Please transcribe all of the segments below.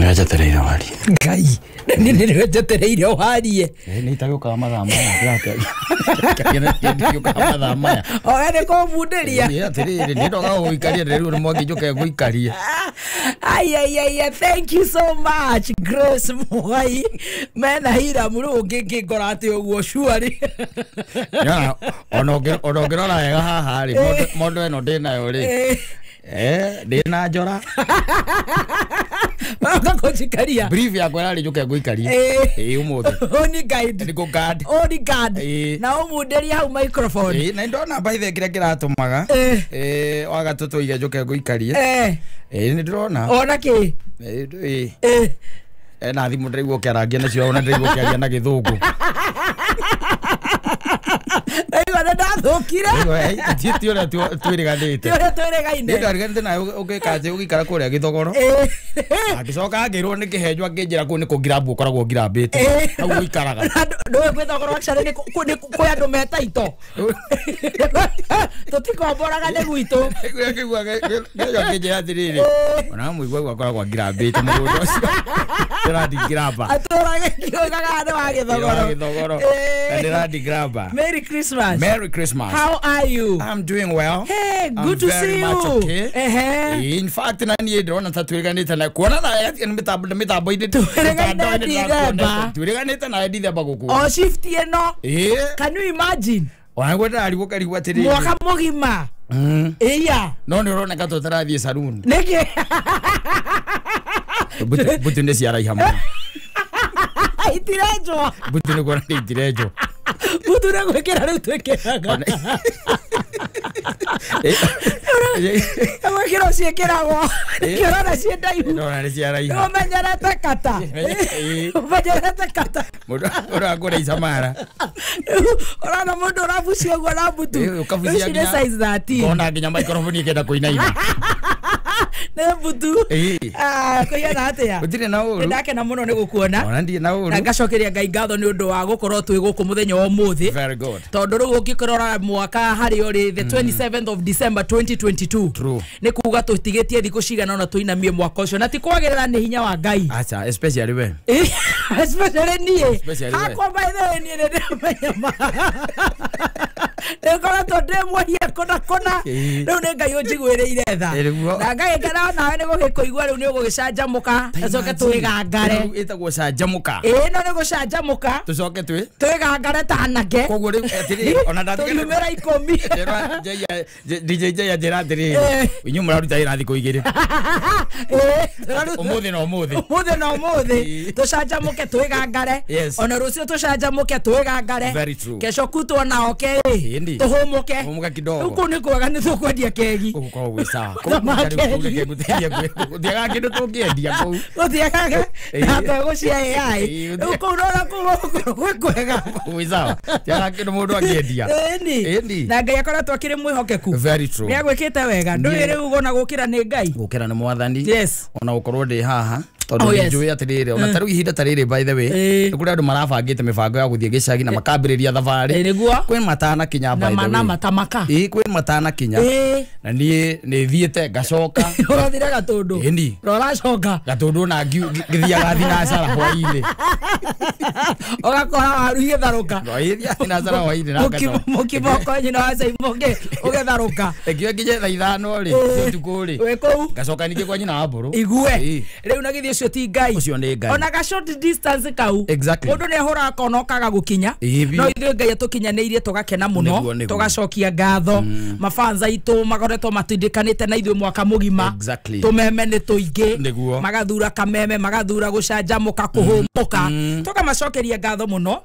Nĩnjetereire warie. Ngai, nĩ nĩnjetereire warie. Nĩ itagĩũkaga mathaa maya. Ndĩrathiũkaga mathaa maya. Oe nĩ kũbundĩria. Nĩ atĩrĩrĩ, nĩ ndoga gũgũikaria rĩu nĩ mwaki njũke ngũikarie. Ai ai ai, thank you so much Grace Mwai. Mena hira mũrũ ũngĩngĩngora atĩ ũguo surely. Ona ũngĩrora wega haha rĩ, mondo ĩno ndĩnayo rĩ. Ndĩna njora. Ũgakũnjikaria. Brief yakwa ĩrarĩ njũke ngũikarie. Ĩĩ ũmũthĩ. Oni guide. Nĩ ngũ guard. Oni guard. Na ũmundĩrie hau microphone. Ĩĩ na ndona by the kĩrĩa kĩratũmaga. Wagatũ tũige njũke ngũikarie. Ĩĩ nĩ ndĩrona. Ona kĩ? Ĩĩ. Na thimũ ndĩraigua ũkĩarangia nacio ona ndĩraigua ũkĩaria na gĩthũngũ. Ndaigua nĩ ndathũkire. Ti ũrĩa twĩrĩganĩte. Ti ũrĩa twĩrĩgaine. Nĩ ndarĩganĩte nawe ũgĩka atĩ ũgĩikara kũrĩa gĩthogoro. Agĩcoka ngĩrwo nĩ kĩhenjo akĩnjĩra kũu nĩ kũngirambu ũkoragwo ngirambĩte. Hau ũikaraga. Ndũĩ gwĩthogoro actually nĩ kwĩ andũ meta ito. Tũtikomboraga nĩ gwitũ. Ngĩigua kĩhenjo akĩnjĩra atĩrĩrĩ. Ona mũigua guo akoragwo angirambĩte mũgũnda ũcio. Ndĩrandingiramba. Atũraga kĩugaga nĩ wa gĩthogoro. Gĩthogoro. Na ndĩrandingiramba. Merry Christmas. Merry Christmas. How are you? I'm doing well. Hey, good to see you. Much okay. In fact, na niĩ ndĩrona ta twĩrĩganĩte na kuona na mĩtambo-inĩ twĩrĩganĩte nawe Dithemba gũkũ. O shift ĩno. Can you imagine? Ona nĩguo ndĩrarigwo ngarigwo atĩrĩrĩ. Mwaka mũgima. Ĩya. No nĩ ũroneka tũtarathiĩ saloon. Nĩkĩ? Butu nĩ ciaraiha mũno. Itirenjwo. Butu nĩ kuona nĩ itirenjwo. Butu nĩ gwĩkĩra rĩu twĩkĩraga. Gwĩkĩra ciĩkĩragwo. Nĩkĩo ciĩ ndaihu. Ndĩrona nĩ ciaraiha. Ũmenyerete kata. Ũmenyerete kata. Mũndũ ũrakũra icamara. Ũrona mũndũ ũrabucia ũguo na butu. Ũkabucia nginya size 13. Ngona nginya microphone ĩkĩenda kũinaina. Nĩ butu. Kũigana atĩa? Gũtirĩ na ũru. Nĩndakena mũno nĩ gũkuona. Ona ndirĩ na ũru. Na ngacokeria Ngai ngatho nĩ ũndũ wa gũkorwo twĩ gũkũ mũthenya wa ũmũthĩ. Very good. Tondũ rĩu ũngĩkorora mwaka harĩa ũrĩ the 27th of December 2022. True. Nĩ kuga tũtigĩtie thikũ cigana ũna tũinamie mwaka ũcio na ti kwagĩrĩra nĩ hinya wa Ngai. Acha, especially we. Especially niĩ. Hakwa by the way niĩ nĩndĩramenya ma. Nĩkoretwo ndĩ mwehia kũna kũna. Rĩu nĩ Ngai ũnjiguĩrĩire tha. Na ngagĩkena onawe nĩ gũgĩkũigua rĩu nĩ ũgũgĩcanjamũka tũcoke twĩgangare. Ĩtagwo canjamũka. Ĩĩ no nĩ gũcanjamũka. Tũcoke twĩgangare ta anake. Koguo rĩu atĩrĩrĩ ona ndatigĩra ikũmi. DJ Jaya njĩra atĩrĩrĩ inyuĩ mũraruta wĩra thikũ igĩrĩ. Ũmũthĩ na ũmũthĩ. Ũmũthĩ na ũmũthĩ tũcanjamũke twĩgangare. Ona rũciũ tũcanjamũke twĩgangare. Kesho kutwa nao kerĩ tũhũmũke. Hũmũka kidogo. Rĩu kũu nĩ kwega nĩ tũkwendia kegi. Gũkũ koragwo gwĩ sawa. Gũtiagaga kĩndũ tũngĩendia kũu. Gũtiagaga na mbegũ cia AI. Rĩu kũu ũrona kũu gwĩ kwega. Gwĩ sawa. Gũtiagaga kĩndũ mũndũ angĩendia. Ĩni. Na Ngai akoretwo akĩrĩ mwĩhokeku. Very true. Nĩ agwĩkĩte wega. Ndũĩ rĩu ona gũkĩra nĩ Ngai. Gũkĩra nĩ Mwathani. Yes. Ona gũkorwo ndĩ haha. Tondũ nĩ njũĩ atĩrĩrĩ ona ta rĩu ihinda ta rĩrĩ by the way nĩ kũrĩ andũ marabangĩte mĩbango ya gũthiĩ gĩcagi na makambĩrĩria thabarĩ. Nĩguo. Kwĩ matanakinya by the way. Na matamaka. Ĩĩ kwĩ matanakinya. Na niĩ nĩ thiĩte ngacoka. Ũrathire Gatũndũ. Ĩni. Na ũracoka. Gatũndũ na ngĩthiaga thinacara hwaĩ-inĩ. Ũgakora waru igĩtharũka. Ĩĩ thinacara hwaĩ-inĩ na ngacoka. Mũkimo kwa nyina wa Caimũ ũgĩtharũka. Ĩngĩoya nginye thaa ithano rĩ ũtukũ rĩ. Wĩ kũu. Ngacoka ningĩ kwa nyina wa Mbũrũ. Igue. Rĩu na githĩ ũcio ti Ngai. Ũcio nĩ Ngai. Ona ga short distance kau. Exactly. Mũndũ nĩ ahũraga kona ũkaga gũkinya. No ithuĩ Ngai atũkinyanĩirie tũgakena mũno. Tũgacokia ngatho. Mafans aitũ makoretwo matindĩkanĩte na ithuĩ mwaka mũgima. Exactly. Tũmeme nĩ tũingĩ. Magathura kameme, magathura gũcanjamũka, kũhũmũka. Tũkamacokeria ngatho mũno.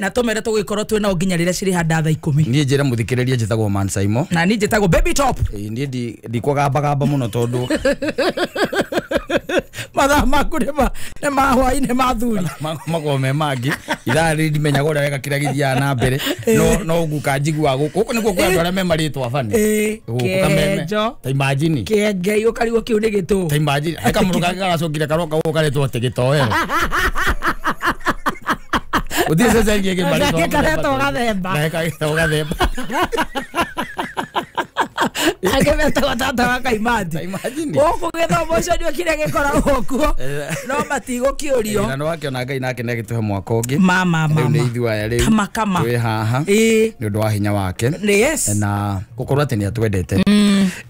Na tũmere tũgĩkorwo twĩ nao nginya rĩrĩa cirĩhanda thaa ikũmi. Niĩ njĩre mũthikĩrĩria njĩtagwo Man Saimo. Na niĩ njĩtagwo Baby Top. Niĩ ndikwagambagamba mũno tondũ mathaa maku nĩ ma hwaĩ-inĩ ma thuri. Makoragwo me mangĩ. Ithaa rĩrĩ ndimenyaga ũrĩa wega kĩrĩa gĩthiaga na mbere. No nguka njiguaga gũkũ. Gũkũ nĩkuo kwĩ andũ arĩa me marĩtwa bani. Gũkũ kameme. Ta imagine. Kĩengei ũkarigwo kĩu nĩ gĩtũ. Ta imagine. He kamũndũ kangĩ karacokire karoka gũkũ karetwo atĩ gĩtoero. Gũtirĩ ceceni ĩngĩ marĩtwa. Nake karetwo gathemba. Nake karetwo gathemba. Ake metagwo tata wa Kaimati. Gũkũ gĩthomo ũcio nĩo kĩrĩa gĩkoragwo kuo no matigũkĩũrio. Na nĩwakĩona Ngai nake nĩagĩtũhe mwaka ũngĩ. Mama mama. Rĩu nĩ ithuĩ aya rĩu. Kama kama. Twĩ haha. Ĩĩ. Nĩ ũndũ wa hinya wake. Yes. Na gũkorwo atĩ nĩatwendete.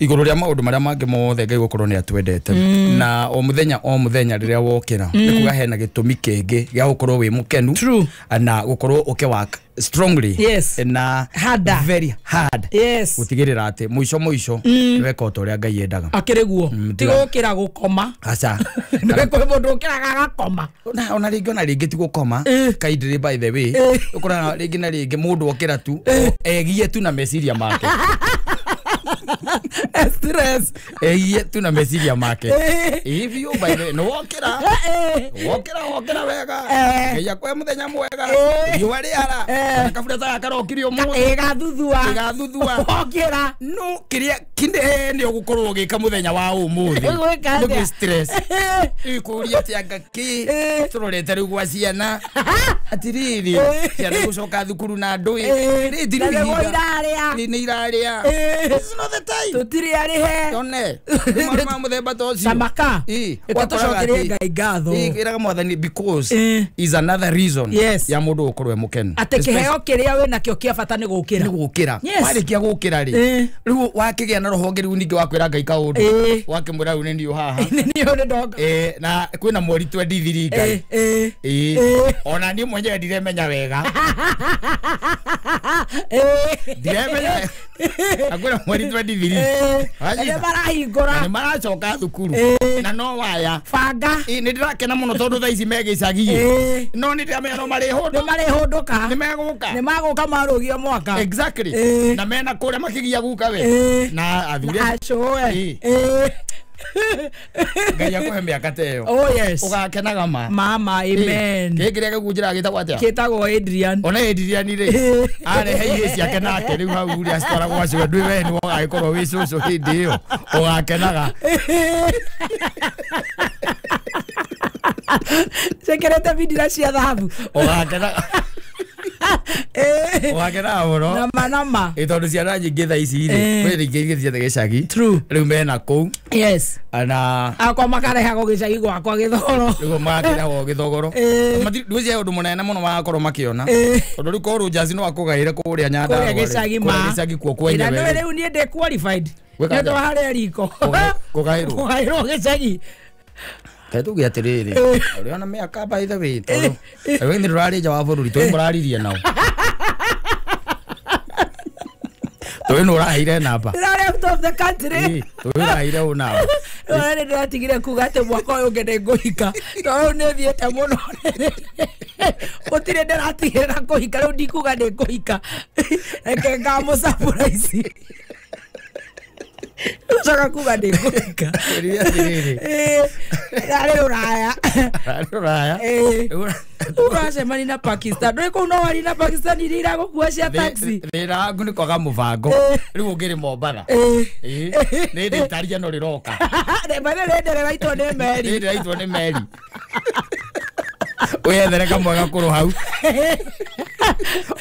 Igũrũ rĩa maũndũ marĩa mangĩ mothe Ngai gũkorwo nĩatwendete. Na o mũthenya rĩrĩa wokĩra nĩ kuga hena gĩtũmi kĩngĩ gĩa gũkorwo wĩ mũkenu. True. Na gũkorwo ũkĩ work strongly. Yes. Na harder. Very hard. Yes. Gũtigĩrĩra atĩ mũico nĩweka o ta ũrĩa Ngai endaga. Akĩrĩ guo. Ti gũkĩra gũkoma. Aca. Nĩ kwĩ mũndũ ũkĩraga agakoma. Na ona rĩngĩ ti gũkoma. Kindly by the way. Ũkoraga rĩngĩ na rĩngĩ mũndũ okĩra tu egie tu na meciria make. Stress. Egie tu na meciria make. If you by the no wokĩra. Wokĩra wega. Ngai akwe mũthenya mwega. Riũa rĩara. Na kabura ta karokire ũmũthĩ. Ĩgathuthua. Wokĩra. No kĩrĩa kinene ũgũkorwo ũgĩka mũthenya wa ũmũthĩ. Nĩ stress. Ĩkũria atĩ anga kĩ tũrorete rĩu gwa ciana. Atirĩrĩ ciana gũcoka thukuru na ndũĩ. Rĩ nĩ irarĩa. This is not the time. Tũtirĩ arĩhe. One. Maũndũ ma mũthemba ta ũcio. Tamaka. Reke tũcokerie Ngai ngatho. Ĩraga Mwathani because is another reason ya mũndũ gũkorwo e mũkenu. Atĩ kĩheo kĩrĩa wĩnakĩo kĩa bata nĩ gũkĩra. Nĩ gũkĩra. Warĩkia gũkĩra rĩ. Rĩu wakĩgĩa na rũhonge rĩu ningĩ wakwĩra Ngai kaũndũ. Wakĩmwĩra rĩu nĩ niĩ haha. Nĩ niĩ nĩ ndoka. Na kwĩna mweri 23 Ngai. Ona niĩ mwenyewe ndiremenya wega. Ndiremenya. Akwĩra mweri 23. Nĩ marahingũra. Nĩ maracoka thukuru. Na no waya. Banga. Nĩ ndĩrakena mũno tondũ thaa ici me gĩcagi. No nĩ ndĩramenya no marĩhũndũka. Nĩ marĩhũndũka. Nĩ megũka. Nĩ magũka marũgie mwaka. Exactly. Na mena kũrĩa makĩgia guka we. Na athuri. Acũe. Ngai akũhe mĩaka ta ĩyo. Oh yes. Ũgakenaga ma. Mama amen. Kĩĩ kĩrĩa gĩkũnjĩra gĩtagwo atĩa? Gĩtagwo Adrian. Ona Adrian rĩ. Arehe ihĩĩ ciake nake rĩu hau rĩ acitwara gwa cũwe ndwĩ we nĩwe ũgagĩkorwo wĩ cũcũ hĩndĩ ĩyo. Ũgakenaga. Ciĩkĩrĩte bindira cia thahabu. Ũgakenaga. Ũgakenaga mũno. Nama nama. Ĩ tondũ ciana nyingĩ thaa ici rĩ kwĩ rĩngĩ iria ciathiĩ gĩcagi. True. Rĩu mena kũu. Yes. Na akwa makarehagwo gĩcagi gwakwa Gĩthogoro. Rĩu makĩrehagwo Gĩthogoro. Ndwĩciria ũndũ mũnene mũno magakorwo makĩona. Tondũ rĩu korwo Rogers no akũgaĩre kũrĩa Nyandarũa. Kũrĩa gĩcagi ma. Kũrĩa gĩcagi kuo kwenyewe. Na rĩu niĩ ndĩ qualified. Nĩ ũndũ wa harĩa riko. Kũgaĩrwo. Kũgaĩrwo gĩcagi. Kaĩ tuge atĩrĩrĩ ũrĩ ona mĩaka by the way tondũ rĩu nĩ ndũrarĩ nja wa bũrũri tũĩ mũraririe nao. Tũĩ nĩ ũraheire namba. Ndĩrarĩ out of the country. Tũĩ ũraheire ũ namba. Rĩu ndĩratigire kuga atĩ mwaka ũyũ ũngĩ nĩngũhika. Tondũ rĩu nĩ thiĩte mũno. Gũtirĩ ndĩratigĩrĩra kũhika rĩu ndikuga nĩngũhika. Reke ngamũ surprise. Ucoka kuga nĩngũhika. Arĩ rũraya. Arĩ rũraya. Ũracemania na Pakistan. Ndũĩ kũu no wari na Pakistan iria iragũkua cia taxi. Thĩna waku nĩ kwaga mũbango. Rĩu ũngĩrĩ Mombatha. Nĩ ndĩtaria no rĩroka. By the way ndĩraitwo nĩ meri. Ndĩraitwo nĩ meri. Wĩethere kamwe gakũrũ hau.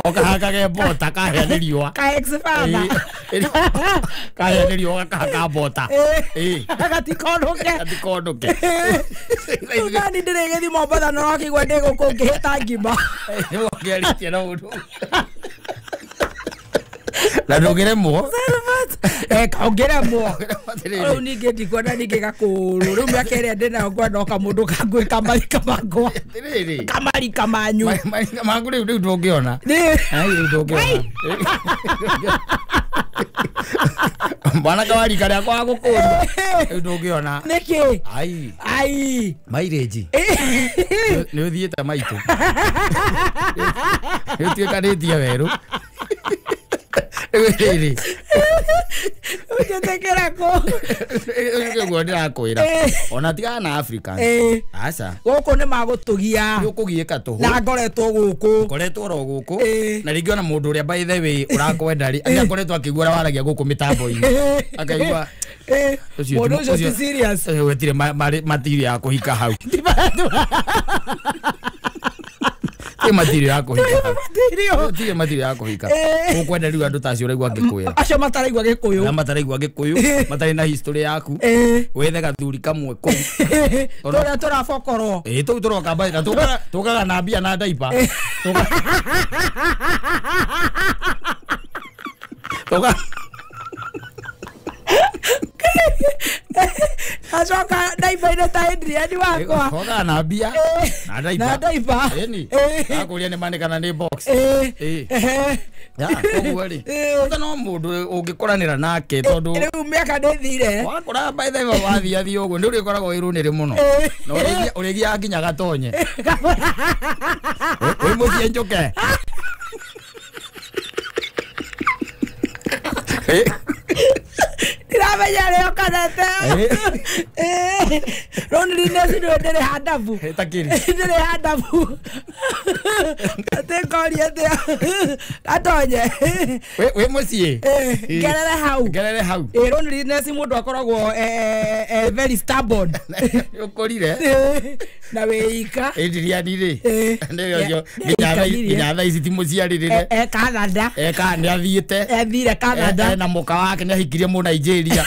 Ũkahakage mbota kahĩa nĩ riũa. Ka ex father. Kahĩa nĩ riũa gakahaka mbota. Gatikonũke. Gatikonũke. Rĩu nani ndĩrĩgĩthiĩ Mombatha na ũrakĩigua ndĩ gũkũ ngĩhĩta ngima. Ũngĩarĩtie na mũndũ. Na ndũngĩremwo. Ũngĩremwo. Rĩu ningĩ ndikuona ningĩ gakũrũ. Rĩu mĩaka ĩrĩa ndĩnayo ngwenda o kamũndũ kangwĩka marika makwa. Atĩrĩrĩ. Kamarika manyu. Marika maku rĩu ndũngĩona. Rĩu ndũngĩona. Mwanake wa rika rĩakwa wa gũkũria. Rĩu ndũngĩona. Nĩkĩ? Ai. Ai. Mairĩnji. Nĩ ũthiĩte maitũ. Nĩ ũtuĩkanĩtie werũ. Rĩrĩ. Ũnjĩtĩkĩra kũ? Ũguo ndĩrakwĩra. Ona tigana na Africans. Aca. Gũkũ nĩ magũtũgia. Nĩ ũkũgiĩka tũhũ. Na ngoretwo gũkũ. Ngoretwo oro gũkũ. Na rĩngĩ ona mũndũ ũrĩa by the way ũrakwenda rĩ, nĩ akoretwo akĩigua ũrĩa waragia gũkũ mĩtambo-inĩ. Akaigua Mũndũ ũcio ti serious. Wetirĩ material ya kũhika hau. Gũtirĩ material ya kũhika. Gũtirĩ material ya kũhika. Ũkwenda rĩu andũ ta acio ũraigua ngĩkwĩra. Acio mataraigua Gĩkũyũ. Na mataraigua Gĩkũyũ, matarĩ na history yaku. Wethe gathuri kamwe kũu. Tũrĩa tũrabokorwo. Ĩĩ tũu tũroka mbaĩ na tũkaga na mbia na ndaipa. Tũka acoka ndaipa-inĩ ta Adrian wakwa. Tũkaga na mbia na ndaipa. Na ndaipa. Ĩni. Akũria nĩ mane kana nĩ box. Ĩĩ. Ya, koguo rĩ. Ũta no mũndũ ũngĩkoranĩra nake tondũ rĩu mĩaka ndĩthire. Wakora by the way wathiĩ athiĩ ũguo nĩ ũrĩkoragwo wĩ rũnĩrĩ mũno. Na ũrĩgiaga nginya gatonye. Wĩ mũciĩ njũke. Ndiramenya rĩo kanete. Loneliness nĩ ndĩrĩ handabu. Takiri. Ndĩrĩ handabu. Atĩ ngoria atĩa gatonye. Wĩ mũciĩ. Ngerere hau. Ngerere hau. Loneliness mũndũ akoragwo very stubborn. Ũkũrire. Na wĩika. Adrian rĩ. Nĩ ũcio nginya thaa ici ti mũciarĩrĩre. E Canada. E ka nĩ athiĩte. Athire Canada. Na mũka wake nĩ ahikirie mũ Nigeria.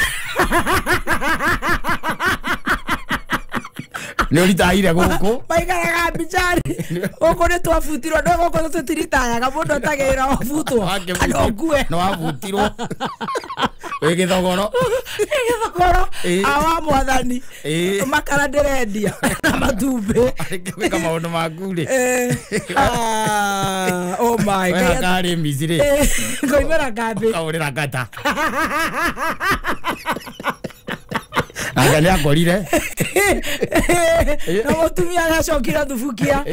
Nĩ ũritaire gũkũ. Maikaraga mbicarĩ. Gũkũ nĩ twabutirwo no gũkũ tũtiritayaga mũndũ atagĩrĩra wabutwo. Kana ũkue. Nĩ wabutirwo. Wĩ gĩthogoro. Gĩthogoro. Awa mwathani. Makara ndĩrendia na matumbĩ. Gwĩka maũndũ maku rĩ. Oh my God. Wena karĩ mici rĩ. Ngoimĩra kambĩ. Ũkaũrĩra ngata. Anga nĩ akorire. Na mũtumia aracokire thubukia.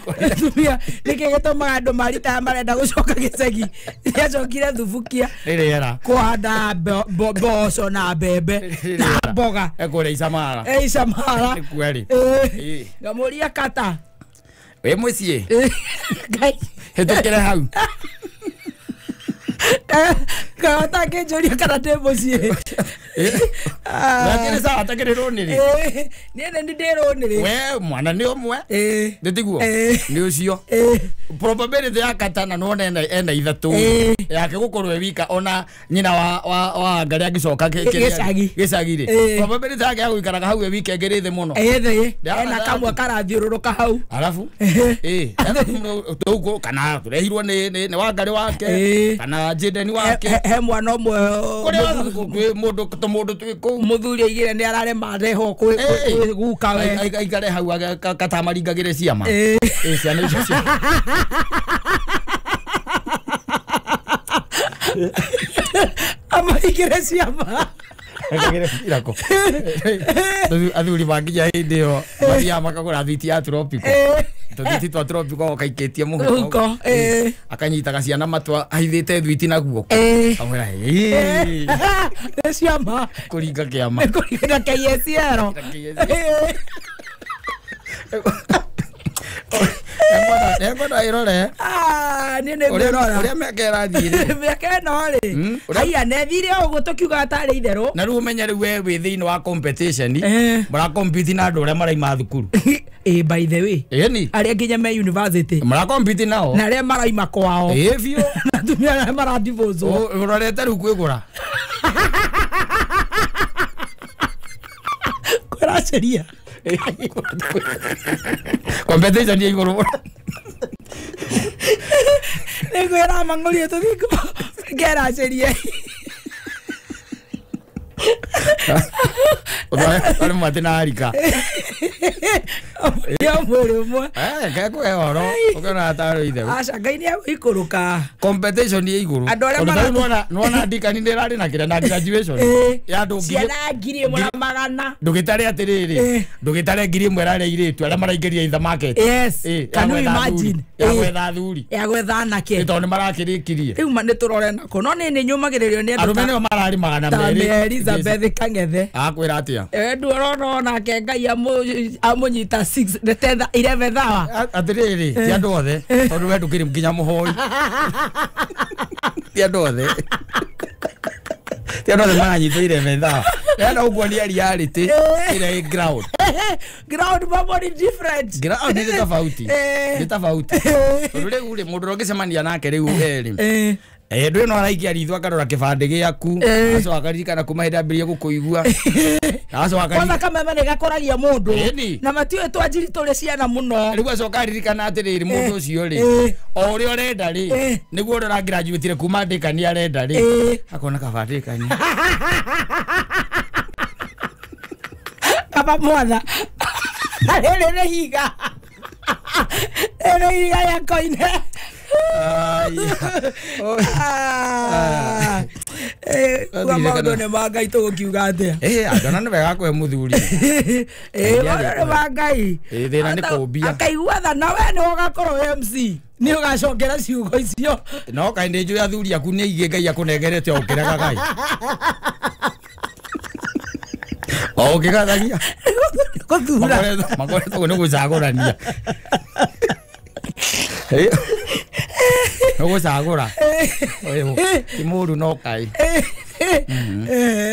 Mũtumia nĩkĩ gĩtũmaga andũ maritaya marenda gũcoka gĩcagi. Nĩacokire thubukia. Nĩ rĩera. Kũhanda mboco na mbembe na mboga. Ekũrĩa icamara. Icamara. Nĩ kweri. Ngamũria kata. Wĩ mũciĩ. Ngai. Hĩtũkĩre hau. Kahota ngĩnjũria kana ndĩ mũciĩ. Lakini sawa takĩrĩ rũnĩrĩ. Niĩ nĩ ndĩ rũnĩrĩ. We mwana nĩ ũmwe. Nĩ tiguo? Nĩ ũcio. Probability ya katana no ena ithatũ. Yake gũkorwo e wika ona nyina wa Ngarĩ angĩcoka gĩcagi. Gĩcagi rĩ. Probability yake ya gũikaraga hau e wika ĩngĩ rĩ thĩ mũno. Ĩ ena kamwe karathiũrũrũka hau. Arabu? Tũguo kana tũrehirwo nĩ wa Ngarĩ wake kana Jaden wake. He mwana ũmwe mũndũ tũmũndũ twĩ kũu. Mũthuri aigire nĩ ararema arehwo kwĩ guka we. Aikare hau katamaringagĩre ciama. Ciana icio cia. Amaringĩre ciama. Irako. Athuri manginya hĩndĩ ĩyo mathiaga makagũra thiti ya tropical. Tũthiti twa tropical ũkaikĩtie mũhuko. Akanyitaga ciana matwa ahithĩte thwiti na guoko. Akamwĩra nĩ ciama. Kũringa kĩama. Kũringa KSL. Nĩngwenda ĩrore. Niĩ nĩ ngwĩrora. Ũrĩa mĩaka ĩrathiĩ rĩ. Mĩaka ĩno rĩ. Haiya nethire ũguo tũkiugaga tarĩ itherũ. Na rĩu ũmenye rĩu we wĩ thĩinĩ wa competition. Mũrakompete na andũ arĩa maraima thukuru. By the way. Ĩni. Arĩa nginya me university. Mũrakompete nao. Na arĩa maraima kwao. Ĩ biũ. Na atumia arĩa maradivorce. Ũrorete rĩu kwĩgũra. Kwĩraceria. Competition ya igũrũ. Nĩngwĩra mang'ũri tũthiĩ ngeracerie. Ũrĩ mwatĩ na arika. Ya mwĩrĩ ũmwe. Kekũhe ũhoro ũkĩona tarĩ itherũ. Aca Ngai nĩ egũikũrũka. Competition ya igũrũ. Andũ arĩa mara nĩwona ndikani nĩ ĩrarĩ na kĩrĩa na graduation. Ya andũ ngiri ciana 1,100. Ndũgĩtare atĩrĩrĩ. Ndũgĩtare 1,000 arĩa airĩtu arĩa maraingĩria in the market. Yes. Can you imagine? Ya gwetha athuri. Ya gwetha anake. Nĩ tondũ nĩ marakĩrĩkirie. Rĩu nĩ tũrore nako. No nĩ nyũmagĩrĩrio nĩ andũ. Arũme nĩo mararĩ 200. Elizabeth Kang'ethe. Akwĩra atĩa? Nduorona onake Ngai amũnyita 6 the 11 hour. Atĩrĩrĩ, ti andũ othe tondũ we ndũkĩrĩ nginya mũhoi. Ti andũ othe. Ti andũ othe maranyitwo 11 hour. Ndĩrenda gũkuonia reality ĩrĩa ĩ ground. Ground mambo ni different. Ground nĩ tofauti. Nĩ tofauti. Tondũ rĩu rĩ, mũndũ ũrĩa ũngĩcemania nake rĩu erĩ, ndå ĩno araikia ritho akarora kĩbandĩ gĩaku, acoka akaririkana kuma hĩndĩ ambĩrĩrie gũkũigua, acoka Kwanza kameme nĩ gakoragia mũndũ. Ĩni. Na matiũĩ twanjiri tũrĩ ciana mũno. Rĩu acoka aririkana atĩrĩrĩ, mũndũ ũcio rĩ, o ũrĩa ũrenda rĩ, nĩguo ũrĩa ũragraduatire kuma ndĩkani arenda rĩ, akona kaba ndĩkani. Kaba mwana rĩrĩ nĩ higa, rĩrĩ higa rĩa koine. Aya. Kwa maũndũ nĩ ma Ngai, tũgũkiuga atĩa? Andũ nĩ wega kũhe mũthuri. Maũndũ nĩ ma Ngai. Thĩna nĩ kũmbia. Akaigua tha na we nĩ ũgakorwo wĩ MC, nĩ ũgacokera ciugo icio. No kaĩ nĩ njũĩ athuri aku nĩ aingĩ Ngai akũnengerete o ũkĩrega Ngai o ũkĩgathagia. Gũthura. Makoretwo nĩ gũcagũrania. Nĩ gũcagũra. Ũyũ ti mũru no kaĩ.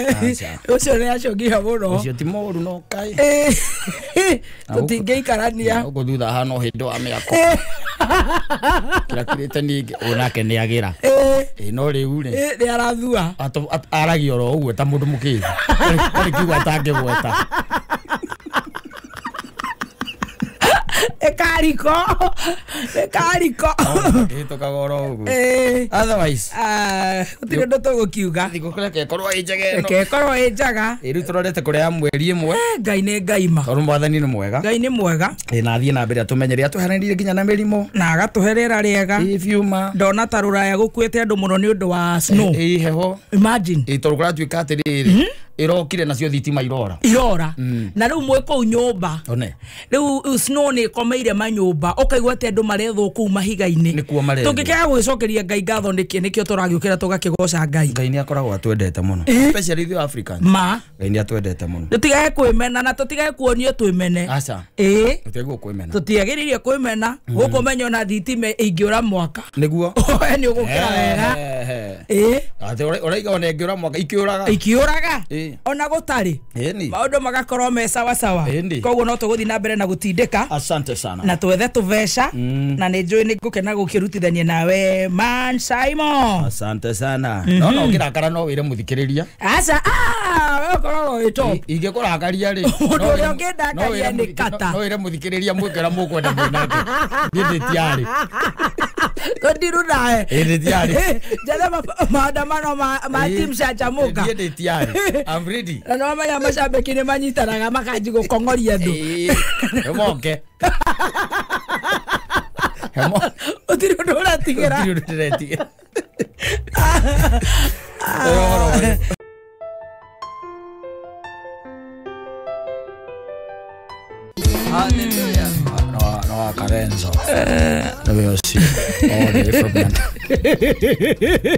Aca. Ũcio nĩ acũngia mũno. Ũcio ti mũru no kaĩ. Tũtingĩikarania. Gũkũ thutha hana ũhĩndĩ wa mĩako kĩrakirĩte ningĩ ũyũ nake nĩ agĩra. No rĩu rĩ, Nĩ arathua. Aragia oro ũguo ta mũndũ mũkĩgu arĩ kiugo atangĩgweta. Ĩkariko ĩkariko. Kĩhĩtũkaga oro ũguo. Otherwise, Gũtirĩ ũndũ tũgũkiuga. Thigũkũ reke ĩkorwo ĩ njega ĩno. Reke ĩkorwo ĩ njega. Rĩu tũrorete kũrĩa ya mweri ĩmwe. Ngai nĩ Ngai ma. Tondũ mwathani nĩ mwega. Ngai nĩ mwega. Na athiĩ na mbere atũmenyerie, atũheranĩrie nginya na mĩrimũ. Na agatũhe rĩera rĩega. Biuma. Ndona ta rũraya gũkuĩte andũ mũno nĩ ũndũ wa snow. Heho. Imagine. Tondũ kũratuĩka atĩrĩrĩ, ĩrokire nacio thitima irora. Irora na rĩu mwĩ kũu nyũmba. One. Rĩu snow nĩ ĩkomeire manyũmba, ũkaigua atĩ andũ marethwo kũu mahiga-inĩ. Nĩkuo marethwo. Tũngĩkĩaga gwĩcokeria Ngai ngatho nĩkĩ? Nĩkĩo tũragĩũkĩra tũgakĩgoca Ngai. Ngai nĩ akoragwo atwendete mũno, especially ithuĩ Africans. Ma. Ngai nĩ atwendete mũno. Tũtigage kwĩmena na tũtigage kuonio twĩmene. Aca. Tũtiagĩrĩirwo kwĩmena. Tũtiagĩrĩire kwĩmena gũkũ, menya ona thitima ĩingĩũra mwaka, Nĩguo. we nĩ ũgũkĩra wega. Atĩ ũraiga ona ĩngĩũra mwaka ikĩũraga. Ikiũraga ona gũtarĩ, maũndũ magakorwo me sawa sawa. Koguo no tũgũthiĩ na mbere na gũtindĩka. Asante sana. Na twethe tũbeca, na nĩ njũĩ nĩ ngũkena gũkĩrutithania nawe, man Simon. Asante sana. No ũngĩrakara no wĩre mũthikĩrĩria. Aca, we ũkoragwo wĩ top. Ingĩkũrakaria rĩ, Mũndũ no ũrĩa ũngĩndakaria no wĩre nĩ kata. No wĩre mũthikĩrĩria mwĩke ũrĩa mũkwenda mwĩ nake, niĩ ndĩ tiarĩ. Tũndiru nawe. Ndĩ tiarĩ. Njethe maandamano ma team Canjamuka. Niĩ ndĩ tiarĩ, I'm ready. Na nĩwamenya macambĩki nĩ manyitanaga makanji gũkong'oria andũ. Moke. Ũtirĩ ũndũ ũratigĩra. Gũtirĩ ũndũ ndĩretigĩra. Ũhoro ũyũ. Hallelujah. No, no, Carenzo. Nĩwe ũcio. All the way from Nyandarua.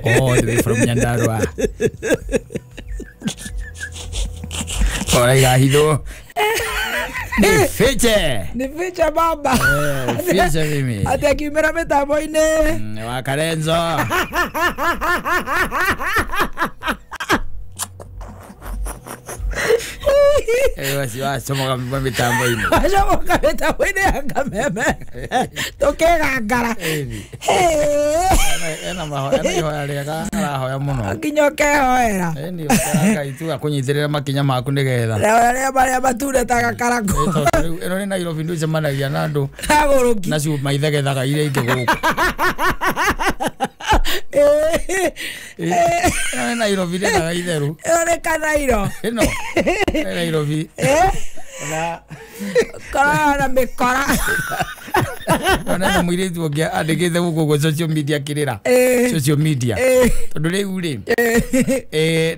All the way from Nyandarua. Ora igahithwo. Ni fiche. Nĩ fiche baba. Fiche mimi. Atĩ akiumĩra mĩtambo-inĩ. Wa Carenzo. Ũcio wacomoka mĩtambo-inĩ. Wacomoka mĩtambo-inĩ ya kameme tũkĩgangara. Ena mahoya, ena ihoya rĩega arahoya mũno. Nginya ũkehoera. Ĩni ũkera Ngai tu akũnyitĩrĩre makinya maku nĩgetha. Arĩa marĩa mature ta gakarakũ. Tondũ rĩu ĩno nĩ Nairobi, ndũcemanagia na andũ Agũrũki. Na cuma ithegethaga iria ingĩ gũkũ. Ĩno nĩ Nairobi ndĩnaga itherũ. Ĩyo nĩ kanairo. Ĩno nĩ Nairobi. Na Koragwo na mĩkora. Ona na mũirĩtu ũngĩ andĩkĩte gũkũ ũguo social media kĩrĩra. Social media. Tondũ rĩu rĩ,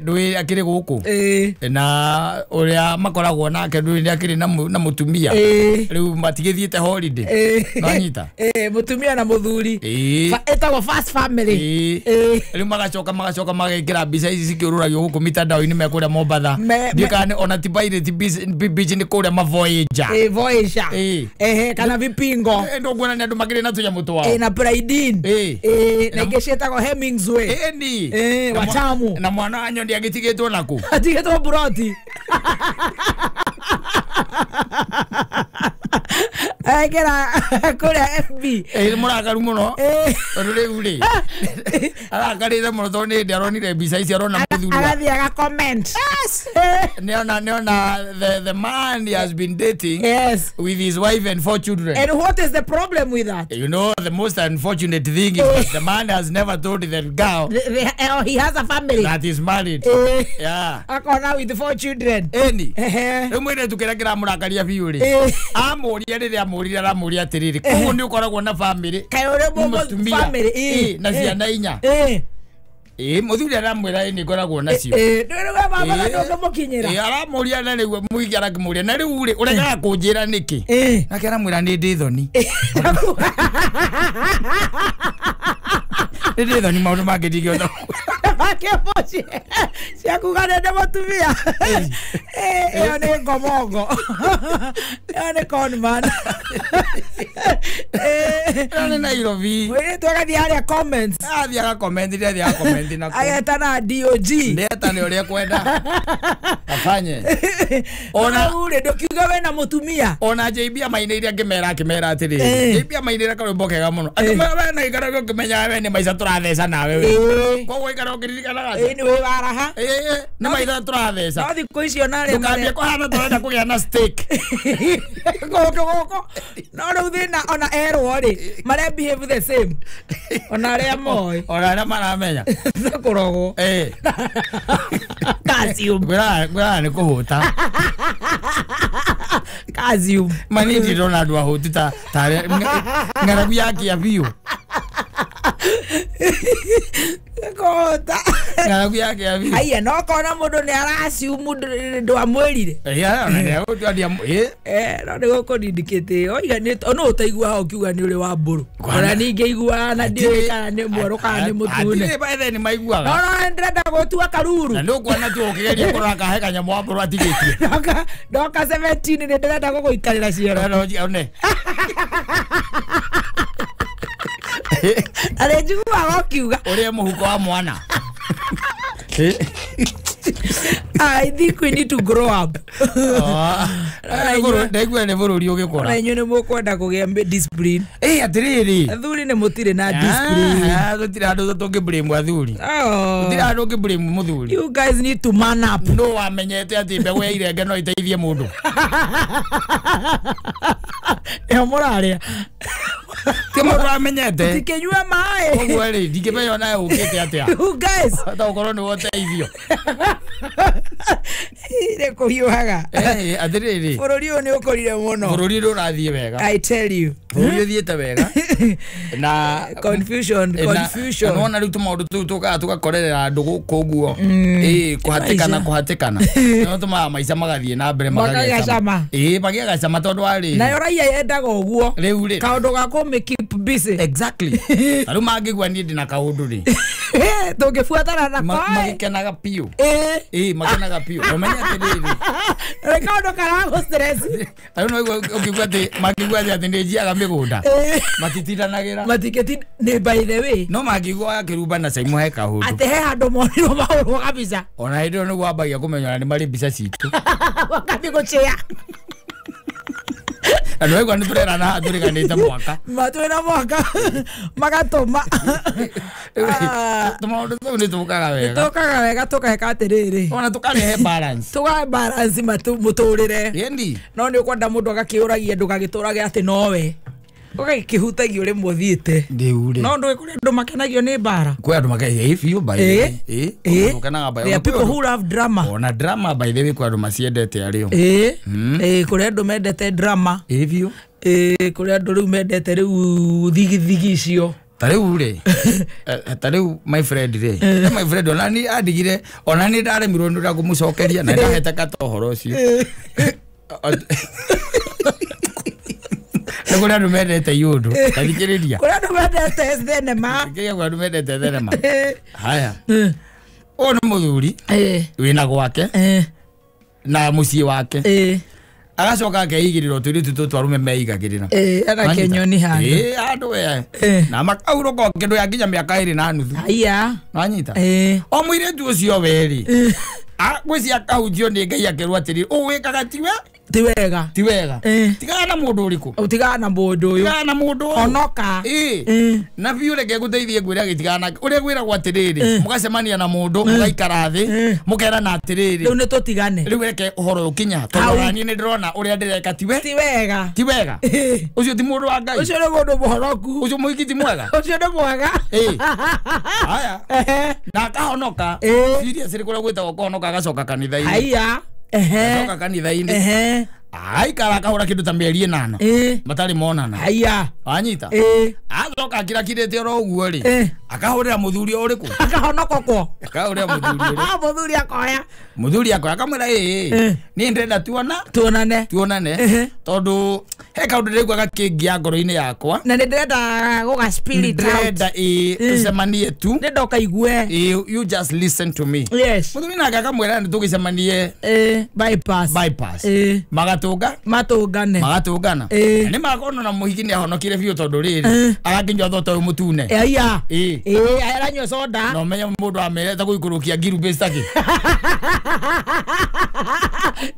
ndũĩ akĩrĩ gũkũ na ũrĩa makoragwo nake, ndũĩ nĩ akĩrĩ na mũtumia. Rĩu matigĩthiĩte holiday. Nĩwanyita? Mũtumia na mũthuri. Ĩtagwo first family. Rĩu magacoka magekĩra mbica ici cikĩũrũragio gũkũ mitandao-inĩ me kũrĩa Mombatha. Ndiũĩ kana ona ti Pirate Beach, nĩ kũrĩa Mavoyager. Voyager. Ehe, kana vipingo. Ndo kuona ni andu makiri na tunyamu twao. Na Praidin. Na ingĩ ciĩtagwo Hemingway. Ni. Watamu. Na mwana wa nyondi agitigĩtwo naku. Atigĩtwo buroti. Agera kũrĩa FB. Nĩ mũrakaru mũno. Tondũ rĩu rĩ. Arakarĩte mũno tondũ nĩ hĩndĩ aronire mbica ici arona mũthuri. Agathiĩ aga comment. Yes. Nĩona the man he has been dating. Yes. With his wife and 4 children. And what is the problem with that? You know, the most unfortunate thing is that the man has never told the girl he has a family. That is married. Yeah. Akona with 4 children. Eni. Rĩu mũirĩtu kĩrĩa kĩramũrakaria biũ rĩ. Amũria rĩrĩa amũria aramũria atĩrĩrĩ. Koguo nĩ ũkoragwo na family. Kaĩ ũrĩ family. Na ciana inya. Mũthuri aramwĩra nĩ ngoragwo nacio. Ndũrĩ mama na ndũngĩmũkinyĩra. Aramũria na rĩu mũingĩ arakĩmũria na rĩu rĩ ũregaga kũnjĩra nĩkĩ? Nake aramwĩra nĩ ndĩ thoni. Nĩ ndĩ thoni maũndũ mangĩ ndingĩhota. Akĩmũciĩ ciakuga nĩ ndĩ mũtumia. Ĩyo nĩ ngomongo. Ĩyo nĩ conman. Ĩyo nĩ Nairobi. Mũirĩtu agathiĩ harĩa comments. Athiĩ aga comment nĩ athiĩ aga comment na kũ. Agetana DOG. Ndetane ũrĩa kwenda. Afanye. Ona rĩu ndũkiuga wĩna mũtumia. Ona JB amainĩire akĩmera atĩrĩrĩ. JB amainĩire karwĩmbo kega mũno. Akĩmera we na ikara ũkĩmenyaga we nĩ maica tũratheca nawe we. Koguo ikara ũkĩririkanaga. Nĩ wĩ waraha. Nĩ maica tũratheca. No thikũ icio narĩ ndũkambie kũhana tũrenda kũgĩa na steak. Gũkũ gũkũ. No rĩu thĩna ona erwo rĩ mare behave the same. Ona arĩa moĩ. Ona arĩa maramenya. Kũrogwo. Calcium. Ngwĩraga nĩ kũhũta. Calcium. Mani ndĩrona andũ ahũtu ta ng'aragu yakia biũ. Kũhũta. Ng'aragu yakia biũ. Aya no kona mũndũ nĩ araciumu ndwamwĩrire. No nĩ gũkũnindikĩte. Oiga nĩ no ũtaiguaga ũkiuga nĩ ũrĩ wa mbũrũ. Ona ningĩ iguaga na ndiũĩ kana nĩ mwerũ kana nĩ mũtune. Hatirĩ baithe nĩ maiguaga. No ndĩrenda gũtua karuru. Na nĩ ũkuona tu ũkĩgeria kũrora kahe kanyamũ wa mbũrũ atigĩtie. Ndoka 17 nĩ ndĩrenda gũgũikarĩra ciero. One. Arĩ njiguaga ũkiuga. Ũrĩe mũhuko wa mwana. I think we need to grow up. Ndaigua nĩ bũrũri ũgĩkũra. Na inyuĩ nĩ mũkwenda kũgĩa discipline. Atĩrĩrĩ. Athuri nĩ mũtirĩ na discipline. Gũtirĩ handũ tũngĩ blame athuri. Gũtirĩ handũ ũngĩ blame mũthuri. You guys need to man up. No wamenyete atĩ mbegũ ya irenge no iteithie mũndũ. Ĩyo mũrarĩa. Ti mũndũ amenyete. Tikĩnyua maĩ. Koguo rĩ ndingĩmenya onawe ũkĩte atĩa. You guys. Hata ũkorwo nĩ woteithio. Nĩ kũhiũhaga. Atĩrĩrĩ. Bũrũri ũyũ nĩ ũkũrire mũno. Bũrũri ũyũ ũrathiĩ wega. I tell you. Bũrũri ũthiĩte wega. Na confusion. Nĩwona rĩu tũmaũndũ tũu tũkaga tũgakorerera andũ gũkũ ũguo. Kũhatĩkana. Nĩo tũmaga maica magathiĩ na mbere makagĩa cama. Magĩaga cama tondũ wa rĩrĩ. Nayo raia yendaga ũguo. Rĩu rĩ. Kaũndũ ga kũmĩ keep busy. Exactly. Na rĩu mangĩigua niĩ ndĩna kaũndũ rĩ. Tũngĩbuatana nako. Magĩkenaga biũ. Makenaga biũ. Ũmenye atĩrĩrĩ. Nĩ kaũndũ karagũ stress. Rĩu no ũkĩigua atĩ mangĩigua atĩ nĩ njiaga mĩgũnda. Matitindanagĩra. Matingĩtinda nĩ by the way. No mangĩigua akĩrumba na Simon he kaũndũ. Atĩ he handũ monirwo mahũrwo kabica. Ona hĩndĩ ĩyo nĩguo wambagia kũmenya ona nĩ marĩ mbica citũ. Wakathiĩ gũchĩa. Andũ aigua nĩ tũrerana haha tũriganĩte mwaka. Matwĩna mwaka magatũma. Tũmaũndũ tũu nĩ tũkaga wega. Tũkaga wega tũgeka atĩrĩrĩ. Ona tũkarehe balance. Tũkahe balance mũtũrĩre. Ĩni. No nĩ ũkwenda mũndũ agakĩũragia ndũgagĩtũrage atĩ nowe. Ũgakĩhutagia ũrĩ mũthiĩte. Rĩu rĩ. No ndũĩ kũrĩ andũ makenagio nĩ mbara. Kwĩ andũ makenagio biũ by the way. Ũkenaga by the way. People who love drama. Ona drama by the way kwĩ andũ maciendete arĩo. Kũrĩ andũ mendete drama. Biũ. Kũrĩ andũ rĩu mendete rĩu thigithigi icio. Ta rĩu rĩ. Ta rĩu my friend rĩ. My friend ona ni andigire ona ni ndaremirwo nĩ ũrĩa ngũmũcokeria na ndahete kata ũhoro ũcio. Nĩ kũrĩ andũ mendete iũndũ. Ta thikĩrĩria. Kũrĩ andũ mendete thenema. Thikĩrĩria kũrĩ andũ mendete thenema. Haya. Ũyũ nĩ mũthuri. Wĩna gwake. Na mũciĩ wake. Agacoka akeigĩrĩra tũirĩtu tũtũ arũme meigagĩrĩra. Agakenyoni handũ. Handũ we. Na makaurũka kĩndũ ya nginya mĩaka 2.5. Haiya. Wanyita? O mũirĩtu ũcio werĩ. Gwĩcia akahunjio nĩ Ngai akerwo atĩrĩrĩ, ũwĩkaga tiwe? Ti wega. Ti wega. Tigana na mũndũ ũrĩkũ? Ũtigana na mũndũ ũyũ. Tigana na mũndũ ũyũ. Honoka. Na biũ reke ngũteithie ngwĩre agĩtigana nake. Ũrĩa ngwĩragwo atĩrĩrĩ, mũgacemania na mũndũ, mũgaikara thĩ, mũkerana atĩrĩrĩ. Rĩu nĩ tũtigane. Rĩu reke ũhoro ũyũ ũkinya. Tondũ ona niĩ nĩ ndĩrona ũrĩa ndĩreka tiwe. Ti wega. Ti wega. Ũcio ti mũndũ wa Ngai. Ũcio nĩ mũndũ mũhoroku. Ũcio mũhiki ti mwega. Ũcio nĩ mwega. Haya. Na akahonoka. Serious kũrĩa gwĩtagwo kũhonoka agacoka kanitha-inĩ. Haiya. Acoka kanitha-inĩ. Aikara akahũra kĩndũ ta mĩeri 8. Matarĩ monana. Haiya. Wanyita? Acoka akirakirĩte oro ũguo rĩ. Akahũrĩra mũthuri ũrĩkũ? Akahonoka kwo. Akahũrĩra mũthuri ũrĩkũ? Mũthuri akoya. Mũthuri akoya akamwĩra niĩ ndĩrenda tuonane. Tuonane. Tondũ he kaũndũ ndĩraigua gakĩngia ngoro-inĩ yakwa. Na nĩ ndĩrenda gũga spirit out. Ndĩrenda tũcemanie tu. Ndĩrenda ũkaigue. You just listen to me. Yes. Mũthuri nake akamwĩra nĩ tũgĩcemanie. Bypass. Bypass. Magatũnga. Matũngane. Magatũngana. Na nĩ makona na mũhiki nĩ ahonokire biũ tondũ rĩrĩ agakĩnyua thota ũyũ mũtune. Haiya. Aranyua soda. Na ũmenye mũndũ amerete gũikũrũkia ngiru bĩcaki.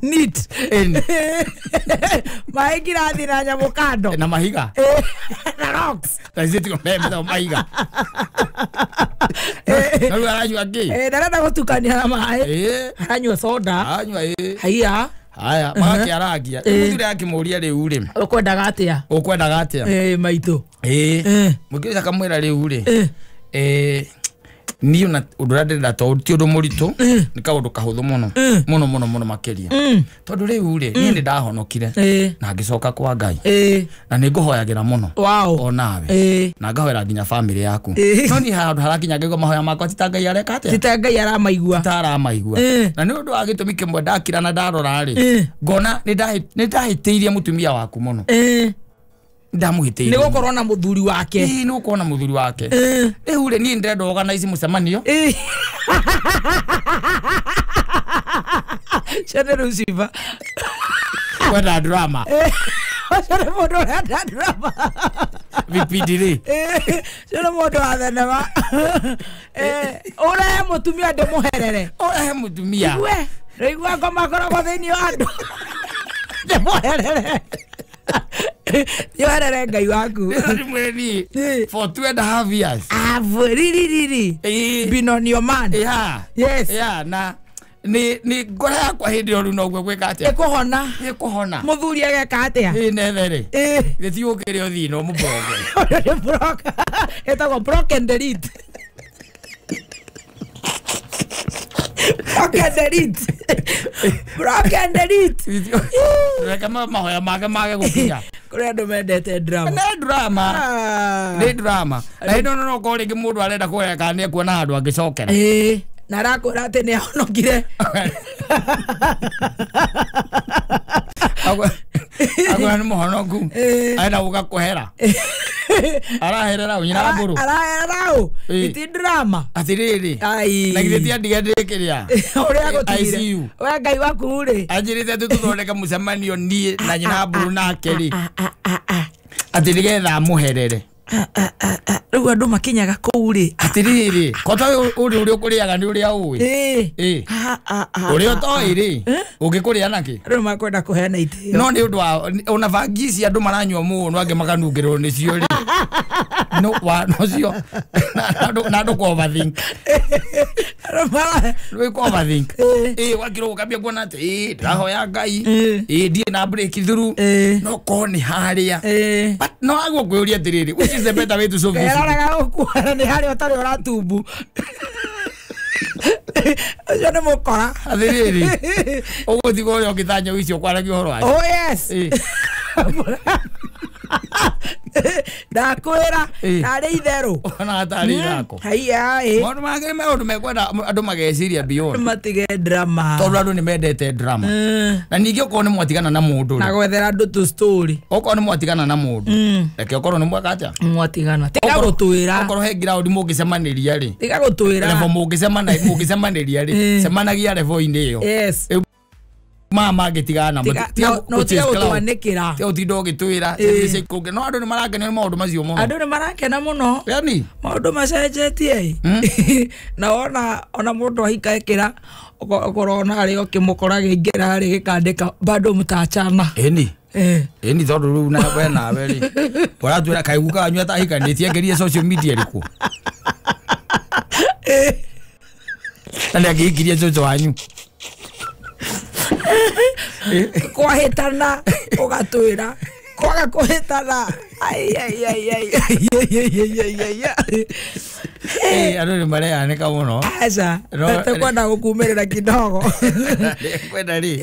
Neat. Maĩ ngirathi na nyamũ kando. Na mahiga. Na rocks. Na ici tigo metagwo mahiga. Na rĩu aranyua kĩ? Ndarenda gũtukania na maĩ. Aranyua soda. Aranyua. Haiya. Haya, magakĩarangia. Mũthuri akĩmũria rĩu rĩ. Ũkwendaga atĩa? Ũkwendaga atĩa? Maitũ. Mũkĩrĩ akamwĩra rĩu rĩ. Niĩ ona ũndũ ũrĩa ndĩrenda to ti ũndũ mũritũ, nĩ kaũndũ kahũthũ mũno. Mũno mũno mũno makĩria. Tondũ rĩu rĩ, niĩ nĩ ndahonokire. Na ngĩcoka kwa Ngai. Na nĩ ngũhoyagĩra mũno. O nawe. Na ngahoera nginya family yaku. No niĩ handũ harakinya ngaigua mahoya makwa ti ta Ngai areka atĩa? Ti ta Ngai aramaigua. Ti ta aramaigua. Na nĩ ũndũ wa gĩtũmi kĩmwe ndakira na ndarora rĩ, ngona nĩ ndahĩtĩirie mũtumia waku mũno. Ndamũhĩtĩirie. Nĩ gũkorwo na mũthuri wake. Nĩ gũkorwo na mũthuri wake. Rĩu rĩ niĩ ndĩrenda organize mũcemanio. Ciana rĩu ciba. Kwenda drama. Ũcio nĩ mũndũ ũrenda drama. Vipindi rĩ. Ũcio nĩ mũndũ wa thenema. Ũrehe mũtumia ndĩmũherere. Ũrehe mũtumia. Igue. Rĩigua ngoma akoragwo thĩinĩ wa andũ. Ndĩmũherere. Yoherere Ngai waku. For 2.5 years. Riri. Been on your man. Yeah. Yes. Yeah, na ni ngoro yakwa hĩndĩ ĩyo rĩu noguo gwĩka atĩa? Ĩkũhona. Ĩkũhona. Mũthuri ageka atĩa? Netherĩ. Gĩthiĩ ũkĩrĩ ũthiĩ no mũbroke. Nĩ broke. Ĩtagwo broken delete. Broken delete. Broken delete. Reke mahoya make mage gũkinya. Kũrĩ andũ mendete drama. Nĩ drama. Nĩ drama. Na hĩndĩ ĩno no ũkorwo rĩngĩ mũndũ arenda kũrora kana nĩ ekuona handũ angĩcokera. Na arakwĩra atĩ nĩ ahonokire. Akwĩra nĩ mũhonoku. Arenda gũka kũhera. Araherera nyina mbũrũ. Araherera ũ? Iti drama. Atĩrĩrĩ. Na githĩ ti andige ndĩ kĩrĩa? Ũrĩa agũtigire. ICU. We Ngai waku rĩ. Anjĩrĩte atĩ tũthondeke mũcemanio niĩ na nyina mbũrũ nake rĩ. Atĩ nĩgetha amũherere. Rĩu andũ makinyaga kũu rĩ. Atĩrĩrĩ, kota ũrĩ ũrĩa ũkũrĩaga nĩ ũrĩa ũĩ. Ũrĩa ũtoĩ rĩ, ũngĩkũrĩa nakĩ? Rĩu makwenda kũheana itĩo. No nĩ ũndũ wa ona bangi ici andũ maranyua mũno angĩ makanungĩrwo nĩcio rĩ. No wa nocio na andũ kũ overthink. Rĩu kũ overthink. Wakirwo ũkambia kuona atĩ ndĩrahoya Ngai. Ndirĩ na breakthrough. No korwo nĩ harĩa. But no agwo kwĩyũria atĩrĩrĩ, which is the better way to solve this? Eraga gũkuona nĩ harĩa ũtarĩ ũratumbu. Ũcio nĩ mũkora. Atĩrĩrĩ, ũgũtiga ũrĩa ũngĩtanya icio kwaragia ũhoro wacio. Oh yes. Ndakwĩra tarĩ itherũ. Ona tarĩ ithako. Haiya. Maũndũ mangĩ maũndũ mekwenda andũ mageciria beyond. Matige drama. Tondũ andũ nĩ mendete drama. Na ningĩ okorwo nĩ mwatigana na mũndũ rĩ. Na gwethera andũ tu story. Okorwo nĩ mwatigana na mũndũ. Reke okorwo nĩ mweka atĩa? Mwatigana. Tiga gũtwĩra. Okorwo he ground mũngĩcemanĩria rĩ. Tiga gũtwĩra. Level mũngĩcemanĩria rĩ. Cemanagia level-inĩ ĩyo. Yes. maya mangĩtigana namo. No tiga gũtwanĩkĩra. Tiga gũtinda ũgĩtwĩra ciana no andũ nĩ marakenio nĩ maũndũ macio mũno. Andũ nĩ marakena mũno. Yani maũndũ macenjetie. Na ona mũndũ ahika ĩkĩra ũkorwo harĩ ũkĩmũkora gĩingĩra harĩ gĩkandĩka bado mtaachana. Ĩni. Ĩni tondũ rĩu na we nawe rĩ ũratwĩra kaĩ guka wanyu atahikanĩtie angerie social media ĩrĩkũ? Na nĩ angĩhikirie cũcũ wanyu. Kwahĩtana ũgatwĩra kwaga kũhĩtana. Ai ai ai ai ai ai. Andũ nĩ mareanĩka mũno. Aca tekwenda gũkumĩrĩra kidogo. Kwenda rĩ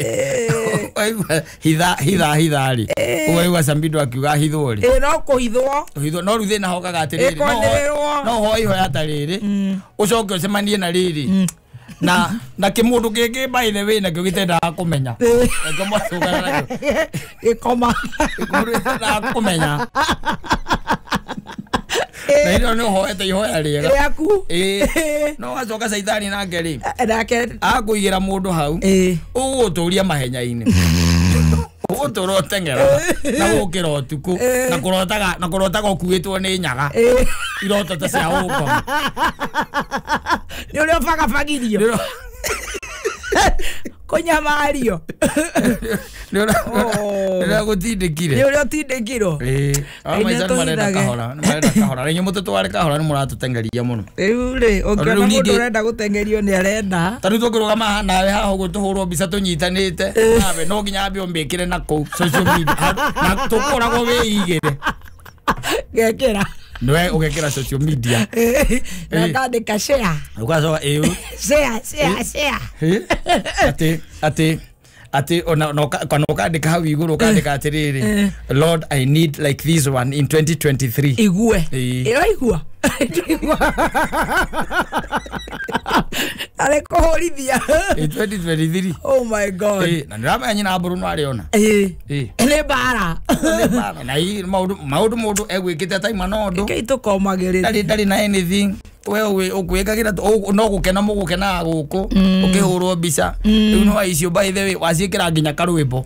waigua hitha hitha hitha rĩ ũgaigua Samido akiuga hithwo rĩ. No kũhithwo. Kũhithwo no rĩu thĩna hokaga atĩrĩrĩ no ũhoe ihoya ta rĩrĩ ũcoke ũcemanie na rĩrĩ na kĩmũndũ kĩngĩ by the way nakĩo gĩtendaga kũmenya. Nakĩo mwacũgana nakĩo gĩkoma. Kĩmũndũ gĩtendaga kũmenya. Na ĩno nĩ ũhoete ihoya rĩega rĩaku. No wacoka caitani nake rĩ nake akũigĩra mũndũ hau ũgũgũtũria mahenya-inĩ. Ũgũtũra ũteng'era na gũkĩra ũtukũ na kũrotaga ũkuĩtwo nĩ nyaga iroto ta cia ũkoma. Nĩ ũrĩa ũbagabagirio kũnyamario. Nĩ ũrĩa gũtindĩkire. Nĩ ũrĩa ũtindĩkirwo. Maica nĩ marenda kahora, nĩ marenda kahora. Rĩngĩ mũtũtware kahora nĩ mũratũteng'eria mũno. Rĩu rĩ ũngĩona mũndũ ũrenda gũteng'erio nĩ arenda. Ta rĩu tũngĩrũgama haha nawe haha ũguo tũhũrwo mbica tũnyitanĩte nawe no nginya ambe ũmĩkĩre na kũu social media na tũkoragwo wĩigĩre. Ngekĩra. Nĩwe ũgekĩra social media. Na ngandĩka share. Ũgacoka ĩũ. Share share share. Atĩ atĩ atĩ ona kana ũkandĩka hau igũrũ ũkandĩka atĩrĩrĩ Lord I need like this one in 2023. Igue. Ĩraigua. Arĩ kũhũrithia. In 2023. Oh my God. Na nĩramenya nyina Bruno arĩona. Nĩ mbara. Na maũndũ mũndũ egwĩkĩte ataima na ũndũ. Kei tũkomagĩrĩra. Ndarĩ na anything. We ũkwĩkagĩra no gũkena mũgũkenaga gũkũ ũkĩhũrwo mbica rĩu no icio by the way waciĩkĩra nginya karwĩmbo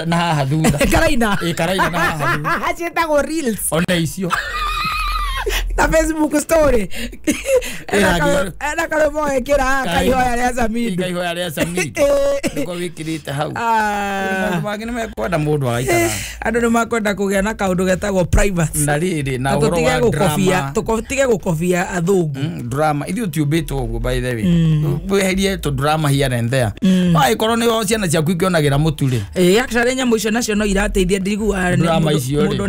na haha thutha. Karaina. Karaina na haha thutha. Ciĩtagwo reels. Ona icio. Na Facebook story. Ena karwĩmbo gekĩra kaihoya rĩa Samido. Kaihoya rĩa Samido. Nĩko wĩkĩrĩte hau. Maũndũ mangĩ nĩ mekwenda mũndũ agaikara. Andũ nĩ makwenda kũgĩa na kaũndũ getagwo privacy. Na rĩrĩ na ũhoro wa drama. Tũtige gũkobia athũngũ. Drama ithuĩ tũtiũmbĩtwo ũguo by the way. Weherie tũ drama here and there. Angĩkorwo nĩ ciana ciaku ikĩonagĩra mũtu rĩ. Actually nyamũ icio nacio no irateithia ndiguaga mũndũ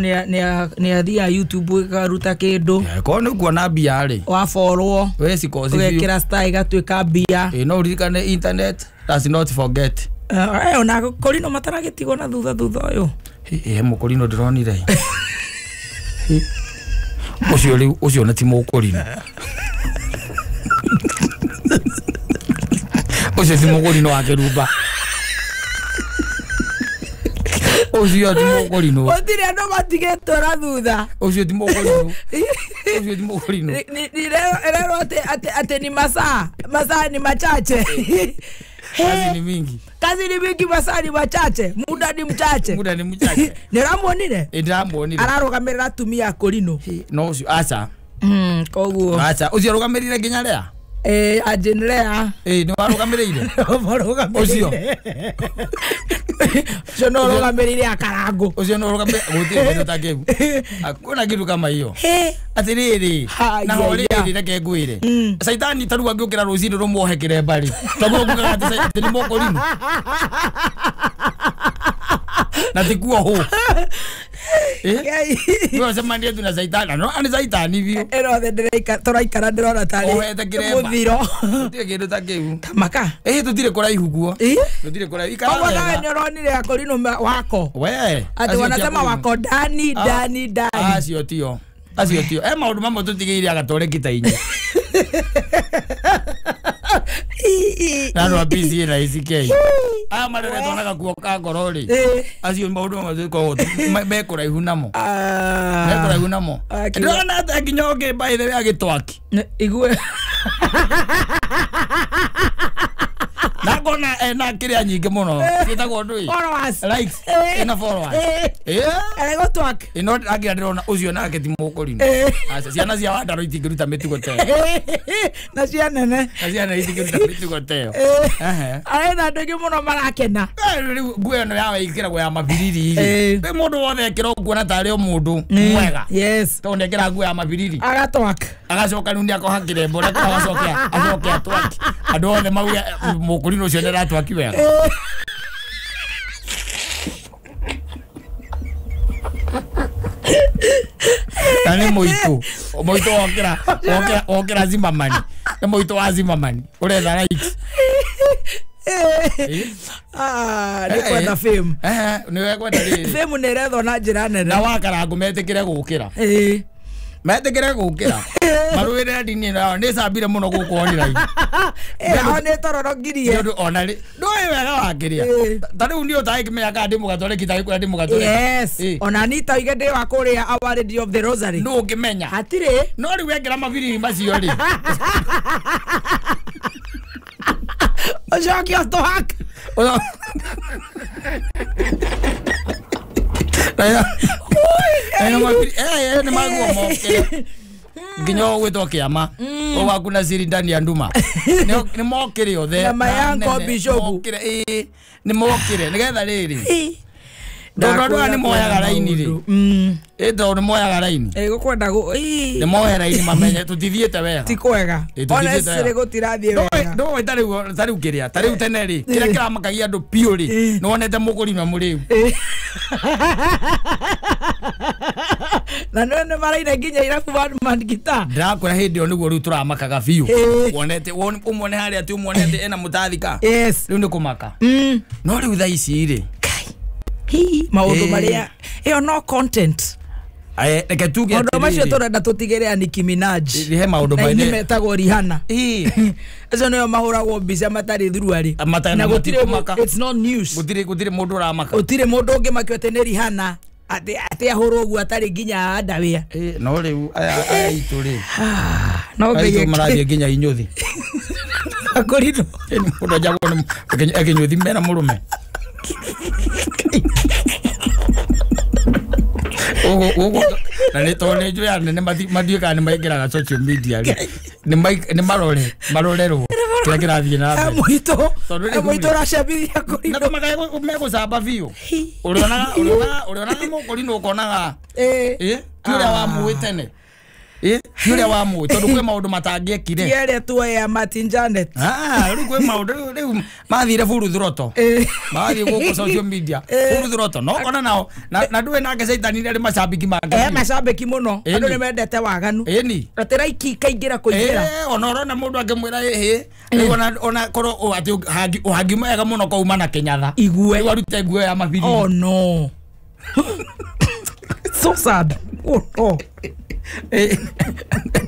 nĩ athiaga YouTube ĩkaruta kĩndũ. Korwo nĩ ũkuona mbia rĩ. Waborwo. We cikoci biũ. Ũgekĩra star ĩgatuĩka mbia. No ũririkane internet does not forget. Ona kũrino mataragĩtigwo na thutha thutha ũyũ. He mũkũrino ndĩronire. Ũcio rĩu ũcio nĩ ti mũkũrino. Ũcio ti mũkũrino wa kĩrumba. Ũcio ti mũkũrino. Gũtirĩ andũ matigĩtwo na thutha. Ũcio ti mũkũrino. Ũcio ti mũkũrino. Ĩrerwo atĩ ni masaa. Masaa ni machache. Kazi ni mingi. Kazi ni mingi, masaa ni machache. Muda ni mchache. Muda ni mchache. Nĩũramuonire? Ndĩramuonire. Ararũgamĩrĩra atumia akũrinũ. No ũcio aca. Koguo. Aca ũcio arũgamĩrĩire nginya rĩa? Ajenlea. Nĩ warũgamĩrĩire? Ũcio. Ũcio no ũrũgamĩrĩire akarangũ. Ũcio no ũrũgamĩrĩire gũtirĩ kĩndũ ta kĩu. Hakuna kĩndũ kama hiyo. Atĩrĩrĩ na ho rĩrĩ reke ngwĩre. Caitani ta rĩu angĩũkĩra rũcinĩ rũmuohe kĩremba rĩ. Tondũ ũkugaga atĩ nĩ mũkũrinũ. Na ti kuohwo. Nĩũcemanie tu na caitani. No nĩ caitani biũ. Ĩno othe tũraikara ndĩrona tarĩ Ohete kĩremba. mũthiro. Gũtirĩ kĩndũ ta kĩu. Tamaka. Tũtirĩ kũraihu guo. Tũtirĩ kũraihu. Ikara Koguo nawe wega. nĩ ũronire akũrinũ wako. We. Atĩ wanasema wako ndani ndani ndani. Acio tio. Acio tio. Maũndũ mamwe tũtigĩire agatore kita-inĩ. Na andũ a PCA na ACK. Aya mareretwo na gakuo ka ngoro rĩ. Acio maũndũ mamwe tũkoragwo me kũraihu namo. Me kũraihu namo. Ndĩrona atĩ nginya ũngĩ by the way agĩtwaki. Igue. Na ngona ena kĩrĩa nyingĩ mũno ciĩtagwo ndũĩ followers likes ena followers aregũtwak ĩno angira ndĩrona ũcio nake ti mũkũrinũ. Aca ciana cia Wandaro itingĩruta mĩtugo ta ĩyo. Na cia nene. Na cia nene itingĩruta mĩtugo ta ĩyo. Arena andũ aingĩ mũno marakena. Rĩu nguo ĩno yawe ĩkĩragwo ya mabiriri. Rĩ mũndũ wothe ekĩra ũkuona tarĩ o mũndũ mwega. Yes. Tondũ nĩekĩra nguo ya mabiriri. Agatwak. Agacoka rĩu nĩakoha kĩrembo rĩa acoke acoke atwaki. Andũ othe mauge mũkũrinũ ũcio nĩaratwaki wega. Na nĩ mũitũ. Mũitũ wokĩra wokĩra wokĩra Zimmerman. Nĩ mũitũ wa Zimmerman. Ũretha likes. Nĩ kwenda fame. Nĩ kwenda rĩrĩ. Fame nĩ ĩrethwo na njĩra nene. Na wakarangũ metĩkĩre gũkĩra. Metĩkĩre gũkĩra. Marũĩrĩre ndini ĩno yao nĩ cambire mũno gũkũ online. Ao nĩ tũrorogirie. Nĩ ũndũ ona rĩ ndũĩ wega wa kĩrĩa. Ta rĩu niĩ ũtangĩmenya kana ndĩ mũgatoleki ta ndĩ mũgatoleki. Yes. Ona niĩ ta oige ndĩ wa kũrĩa Our Lady of the Rosary. Nũ ũngĩmenya. Hatirĩ. No rĩu wekĩra mabiriri macio rĩ. Ũcoke ũtwak. Nĩ maguo mokĩre. Nginya ũgwĩtwo kĩama ũgaku na siri ndani ya nduma nĩ mokĩre othe na mayango bishop nĩ mokĩre nĩgetha rĩrĩ tondũ andũ aya nĩ moyaga raini rĩ tondũ nĩ moyaga raini gũkwenda nĩ moe raini mamenye tũtithiĩte wega ti kwega honestly gũtirathiĩ wega ndũĩ ta rĩu kĩrĩa ta rĩu tene rĩ kĩrĩa kĩramakagia andũ biũ rĩ nĩ wonete mũkũrinũ mũrĩu na nĩ maraina nginya irabu one man guitar ndĩrakwĩra hĩndĩ ĩyo nĩguo rĩu tũramakaga biũ wonete ũmuone harĩa atĩ ũmuonete ena mũtathika yes rĩu nĩ kũmaka no rĩu thaa ici rĩ maũndũ marĩa ĩyo no content reke tuge maũndũ macio tũrenda tũtigĩre ya Nicki Minaj he maũndũ maingĩ metagwo Rihanna acio nĩo mahũragwo mbica matarĩ thuruarĩ na gũtirĩ it's not news gũtirĩ mũndũ ũramaka gũtirĩ mũndũ ũngĩmakio atĩ nĩ Rihanna atĩ ahũrwo ũguo atarĩ nginya underwear no rĩu aya itũ rĩ no ngai marathiĩ nginya inyuthi akũrinũ mũndũ anjagwo nĩ akĩnyuthi mena mũrũme na nĩ tondũ nĩ njũĩ anene matiũĩ kana nĩ maingĩraga social media rĩ nĩ marore marorerwo kĩrĩa kĩrathiĩ na mbere mũitũ ũracambithia kũrinũ na tũmakae megũcamba biũ ũrĩonaga mũkũrinũ ũkonaga ti ũrĩa wamũĩ tene ti ũrĩa wamũĩ tondũ kwĩ maũndũ matangĩekire ti arĩa tuoya Martin Janet rĩu kwĩ maũndũ rĩu mathire full throttle mathiĩ gũkũ social media full throttle no kona nao na ndũĩ nake caitani nĩ arĩ macambĩki make macambĩki mũno andũ nĩ mendete waganu atĩ raiki kaingĩra kũingĩra ona ũrona mũndũ angĩmwĩra ĩhĩ rĩu ona korwo atĩ ũhangiuma wega mũno kauma na kĩnyatha igue rĩu arute nguo ya mabiriri oh no so sad oh no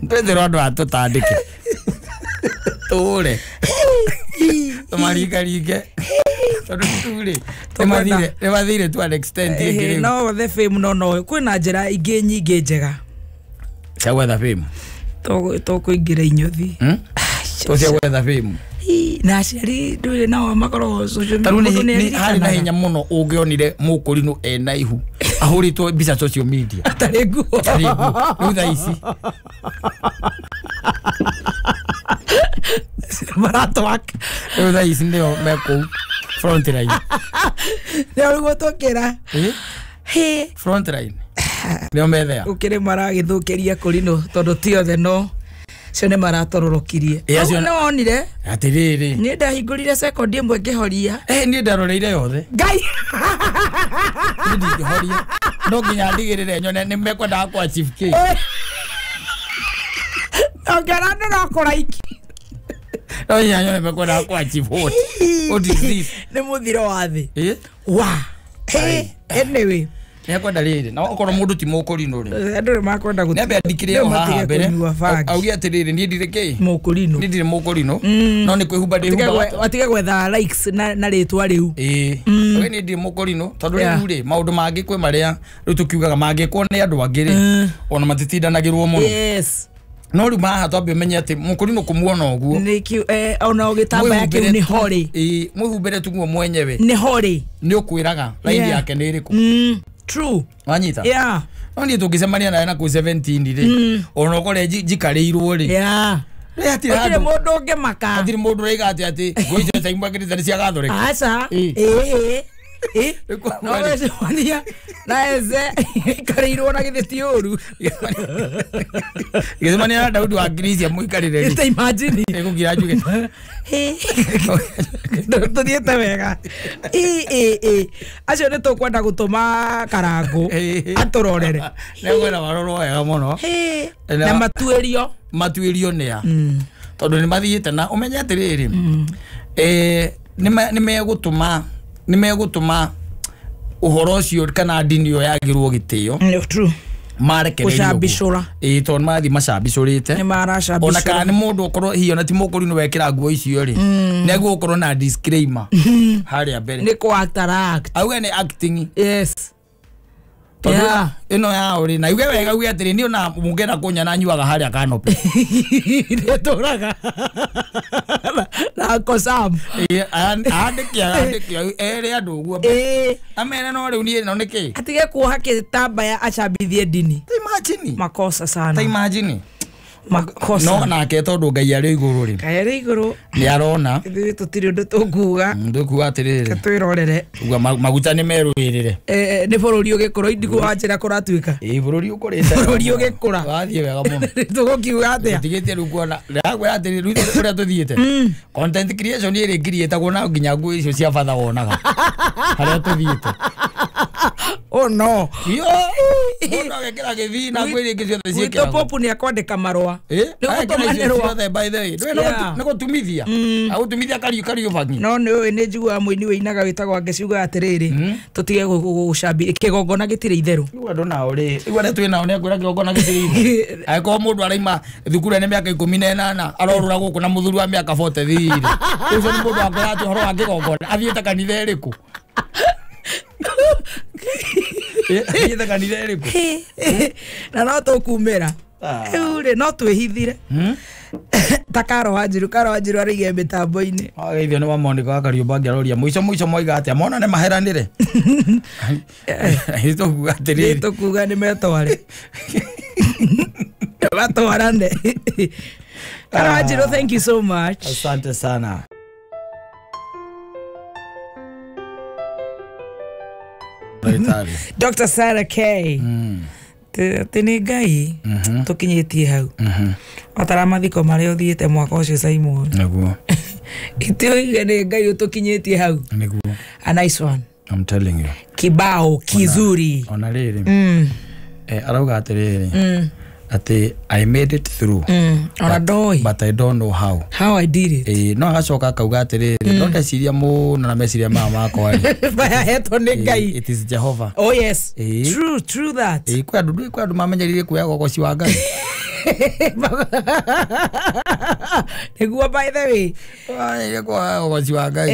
twetherwo andũ aya tũtandĩke tũũre tũmaringaringe tondũ tu rĩ nĩ mathire to an extent ĩngĩ rĩu no the fame no no kwĩna njĩra ingĩ nyingĩ njega cia gwetha fame tũkũingĩra inyuthi cia gwetha fame na aciari ndũrĩ nao makoragwo social media mũndũ nĩ harĩ na hinya mũno ũngĩonire mũkũrinũ ena ihu ahũrĩtwo mbica social media atarĩ nguo rĩu thaa ici maratwak rĩu thaa ici nĩo me kũu front line nĩo rĩu gũtũkĩra front line nĩo methea gũkĩrĩ maragĩthũkĩria kũrinũ tondũ ti othe no cio nĩ maratororokirie nĩ wonire atĩrĩrĩ niĩ ndahingũrire sekondi ĩmwe ngĩhoria niĩ ndaroreire yothe ngai niĩ ndingĩhoria no nginya ndigĩrĩre nyone nĩ mekwendaga kwa chief K ũngĩona andũ no kũraiki no nginya nyone mekwendaga kwa chief what is this nĩ mũthiro wa thĩ wa anyway Nĩekwenda rĩrĩ na okorwo mũndũ ti mũkũrinũ rĩ andũ nĩ makwenda nĩambe andĩkire o haha mbere auge atĩrĩrĩ niĩ ndirĩ kĩ mũkũrinũ niĩ ndirĩ mũkũrinũ no nĩ kwĩhumba ndĩhumbaga atige gwetha likes na rĩtwa rĩu auge niĩ ndirĩ mũkũrinũ tondũ rĩu rĩ maũndũ mangĩ kwĩ marĩa rĩu tũkiugaga mangĩkwo nĩ andũ angĩ rĩ ona matitindanagĩrwo mũno yes No rĩu maha twambe ũmenye atĩ mũkũrinũ kũmuona ũguo nĩkĩ ona ũgĩtambaya kĩu nĩ horĩ. Ĩĩ mwĩhumbĩre tu nguo mwenyewe nĩ horĩ nĩ ũkwĩraga raini yake nĩ ĩrĩkũ. True. Wanyita? Yeah. No niĩ tũngĩcemania nawe na kũu 17 rĩ ona ũkore njikarĩirwo rĩ. Yeah. Hatirĩ mũndũ ũngĩmaka. Hatirĩ mũndũ ũraiga atĩ nguo icio taimwakĩrĩte nĩ cia Gathoreki. Aca. Ĩĩ. No wecemania na eze ikarĩirwo na githĩ ti ũru. Gĩcemania na Daudi wa Ngirisia mũikarĩre rĩ. Ta imagine. Nĩngũkira njuge. Tũthiĩte wega. Ĩ acio nĩ tũkwenda gũtũma Karangũ atũrorere. Nĩngwenda marorwo wega mũno. Na matuĩrio. Matuĩrio nĩa. Tondũ nĩ mathiĩte na ũmenye atĩrĩrĩ. Nĩ megũtũma ũhoro ũcio kana ndini ĩyo yagĩrwo gĩtĩo. True. Marekererio gũcambicũra. Ĩĩ tondũ nĩ mathiĩ macambicũrĩte. Nĩ maracambicũra. Ona kana nĩ mũndũ ũkorwo hihi ona ti mũkũrinũ wekĩra nguo icio rĩ nĩ egũkorwo na disclaimer harĩa mbere. Nĩ kũ attract. Auge nĩ acting. Yes. Tondũ ĩno yao rĩ na uge wega uge atĩrĩ niĩ ona mũngĩenda kũnyona nyuaga harĩa canopy. Nĩ tũraga. Na Uncle Sam. Ĩĩ andĩke ere andũ ũguo. Amere no rĩu niĩ no nĩkĩ? Atige kuoha gĩtambaya acambithie ndini. Ta imagine. Makosa sana. Ta imagine. Makosa. No nake tondũ Ngai arĩ igũrũ rĩ. Ngai arĩ igũrũ. Nĩ arona. Ithuĩ tũtirĩ ũndũ tũnguga. Ndũkuga atĩrĩrĩ. Twĩrorere. Uga maguta nĩ merũĩrĩre. Nĩ bũrũri ũgĩkũra indigũ wanjĩra kũratuĩka. Ĩĩ bũrũri ũkũrĩte. Bũrũri ũgĩkũra. Wathiĩ wega mũno. Tũgũkiuga atĩa? Tũtigĩtie rĩu kuona. Ndĩrakwĩra atĩrĩrĩ rĩu ũrĩa tũthiĩte. Content creation ĩrĩ ngiriĩtagwo na nginya nguo icio cia batha wonaga. Harĩa tũthiĩte. Oh no. Yo. Mũndũ agekĩra gĩthii na nguo iria ingĩ ciothe ciĩkĩragwo. Gwitũ Popu nĩ akwandĩka marũa. Nĩ gũtũmanĩrwo. By the way. Nĩ gũtumithia. Agũtumithia kariũ bangi. No nĩ ũĩ nĩ njiguaga mũini wĩinaga wĩtagwo Angĩciuga atĩrĩrĩ tũtige gũcambia kĩgongona gĩtirĩ itherũ. Rĩu andũ nao rĩ rĩu arĩa twĩ nao nĩ akwĩra kĩgongona gĩtirĩ itherũ. Angĩkorwo mũndũ araima thukuru nĩ mĩaka 18 arorũra gũkũ na mũthuri wa mĩaka 43 rĩ. Ũcio nĩ mũndũ akwĩra atĩ ũhoro wa kĩgongona athiĩte kanitha ĩrĩkũ? Athiĩte kanitha ĩrĩkũ? Na no tũkumĩra. Rĩu rĩ no twĩhithire. Ta Karo Wanjiru arĩige mĩtambo-inĩ. Ageithio nĩ wa Monica wa Kariũmba ngĩaroria mũico mũico moiga atĩa mona nĩ maheranĩre. Tũkuga atĩrĩrĩ. Tũkuga nĩ metware. Matwarane. Karo Wanjiru, thank you so much. Asante sana. Dr. Sarah K. Atĩ nĩ Ngai tũkinyĩtie hau. Otara mathiko marĩa ũthiĩte mwaka ũcio Simon. Nĩguo. Itũige nĩ Ngai ũtũkinyĩtie hau. Nĩguo. A nice one. I'm telling you. Kibao kizuri. Ona rĩrĩ. Arauga atĩrĩrĩ. Atĩ I made it through. Ona ndoi. But I don't know how. How I did it. No agacoka akauga atĩrĩrĩ no ndeciria mũno na meciria maya makwa rĩ. Mahetwo nĩ Ngai. It is Jehovah. Oh yes. True, true that. Kwĩ andũ mamenyerire kuoya gogoci wa Ngai. Nĩguo by the way. Mamenyerire kuoya gogoci wa Ngai.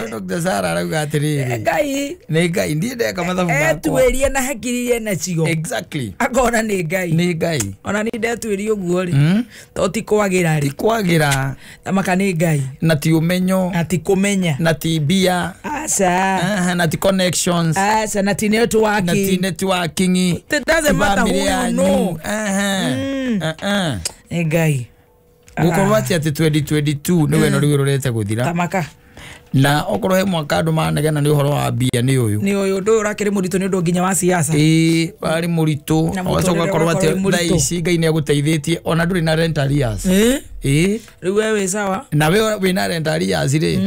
Dr. Sarah arauga atĩrĩrĩ Ngai nĩ Ngai ndiĩ ndeka mathabu makwa. Etuĩrie na hakiri iria nacio. Exactly. Akona nĩ Ngai. Nĩ Ngai. Ona nĩ ndetuĩrie ũguo rĩ. To ti kwagĩra rĩ. Ti kwagĩra. Na maka nĩ Ngai. Na ti ũmenyo. Na ti kũmenya. Na ti mbia. Aca. Na ti connections. Aca na ti networking. Na ti networking. It doesn't matter who you know. Nĩ Ngai. Gũkorwo atĩ 2022 nĩ weno rĩu rũrete gũthira. Tamaka. Na okorwo he mwaka andũ manegena nĩ ũhoro wa mbia nĩ ũyũ. Nĩ ũyũ ũndũ ũyũ ũrakĩrĩ mũritũ nĩ ũndũ nginya wa siasa. Ĩĩ warĩ mũritũ. Ũgacoka ũgakorwo atĩ thaa ici Ngai nĩ agũteithĩtie ona ndũrĩ na rent arrears. Ĩĩ. Rĩu we wĩ sawa. Na we wĩna rent arrears rĩ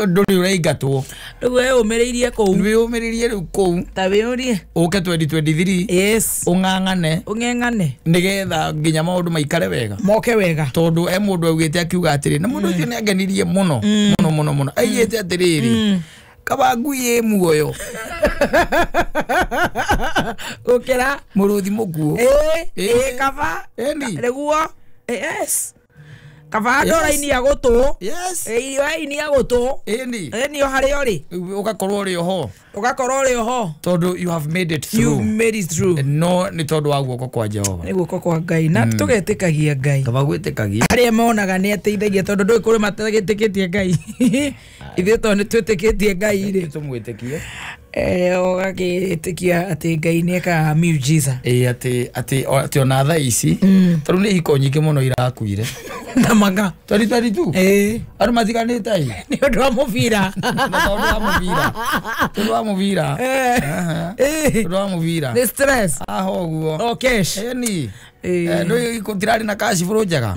ndũrĩ ũraingatwo. Rĩu we ũmĩrĩirie kũu. Wĩyũmĩrĩrie rĩu kũu. Ta wĩyũrie. Ũke 2023. Yes. Ũng'ang'ane. Ũng'eng'ane. Nĩgetha nginya maũndũ maikare wega. Moke wega. Tondũ he mũndũ augĩte akiuga atĩrĩ na mũndũ ũcio nĩ angenirie mũno mũno mũno mũno. Aigĩte atĩrĩrĩ kaba ngui ĩ muoyo. Gũkĩra mũrũthi mũkuũ. Ĩĩ kaba. Ĩni. Nĩguo. Yes. Kaba ndora-inĩ ya gũtũ. Yes. Irio-inĩ ya gũtũ. Ĩni. Ĩni o harĩa ũrĩ. Ũgakorwo ũrĩ oho. Ũgakorwo ũrĩ oho. Tondũ you have made it through. You made it through. No nĩ tondũ wa guoko kwa Jehova. Nĩ guoko kwa Ngai na tũgetĩkagia Ngai. Kaba gwĩtĩkagia. Arĩa monaga nĩ ateithagia tondũ ndũĩ kũrĩ matetĩkĩtie Ngai. Ithuĩ tondũ nĩ twĩtĩkĩtie Ngai rĩ. Tũmwĩtĩkie. Ũgagĩtĩkia atĩ Ngai nĩ ekaga miujiza. Atĩ ona thaa ici tondũ nĩ ihiko nyingĩ mũno irakuire. Na manga. 2022. Andũ matiganĩte ĩ. Nĩ ũndũ wa mũbira. Na tondũ wa mũbira. Tondũ wa mũbira. Tondũ wa mũbira. Nĩ stress. Aho ũguo. O cash. Ĩni. Ndũĩ gũtirarĩ na cash flow njega.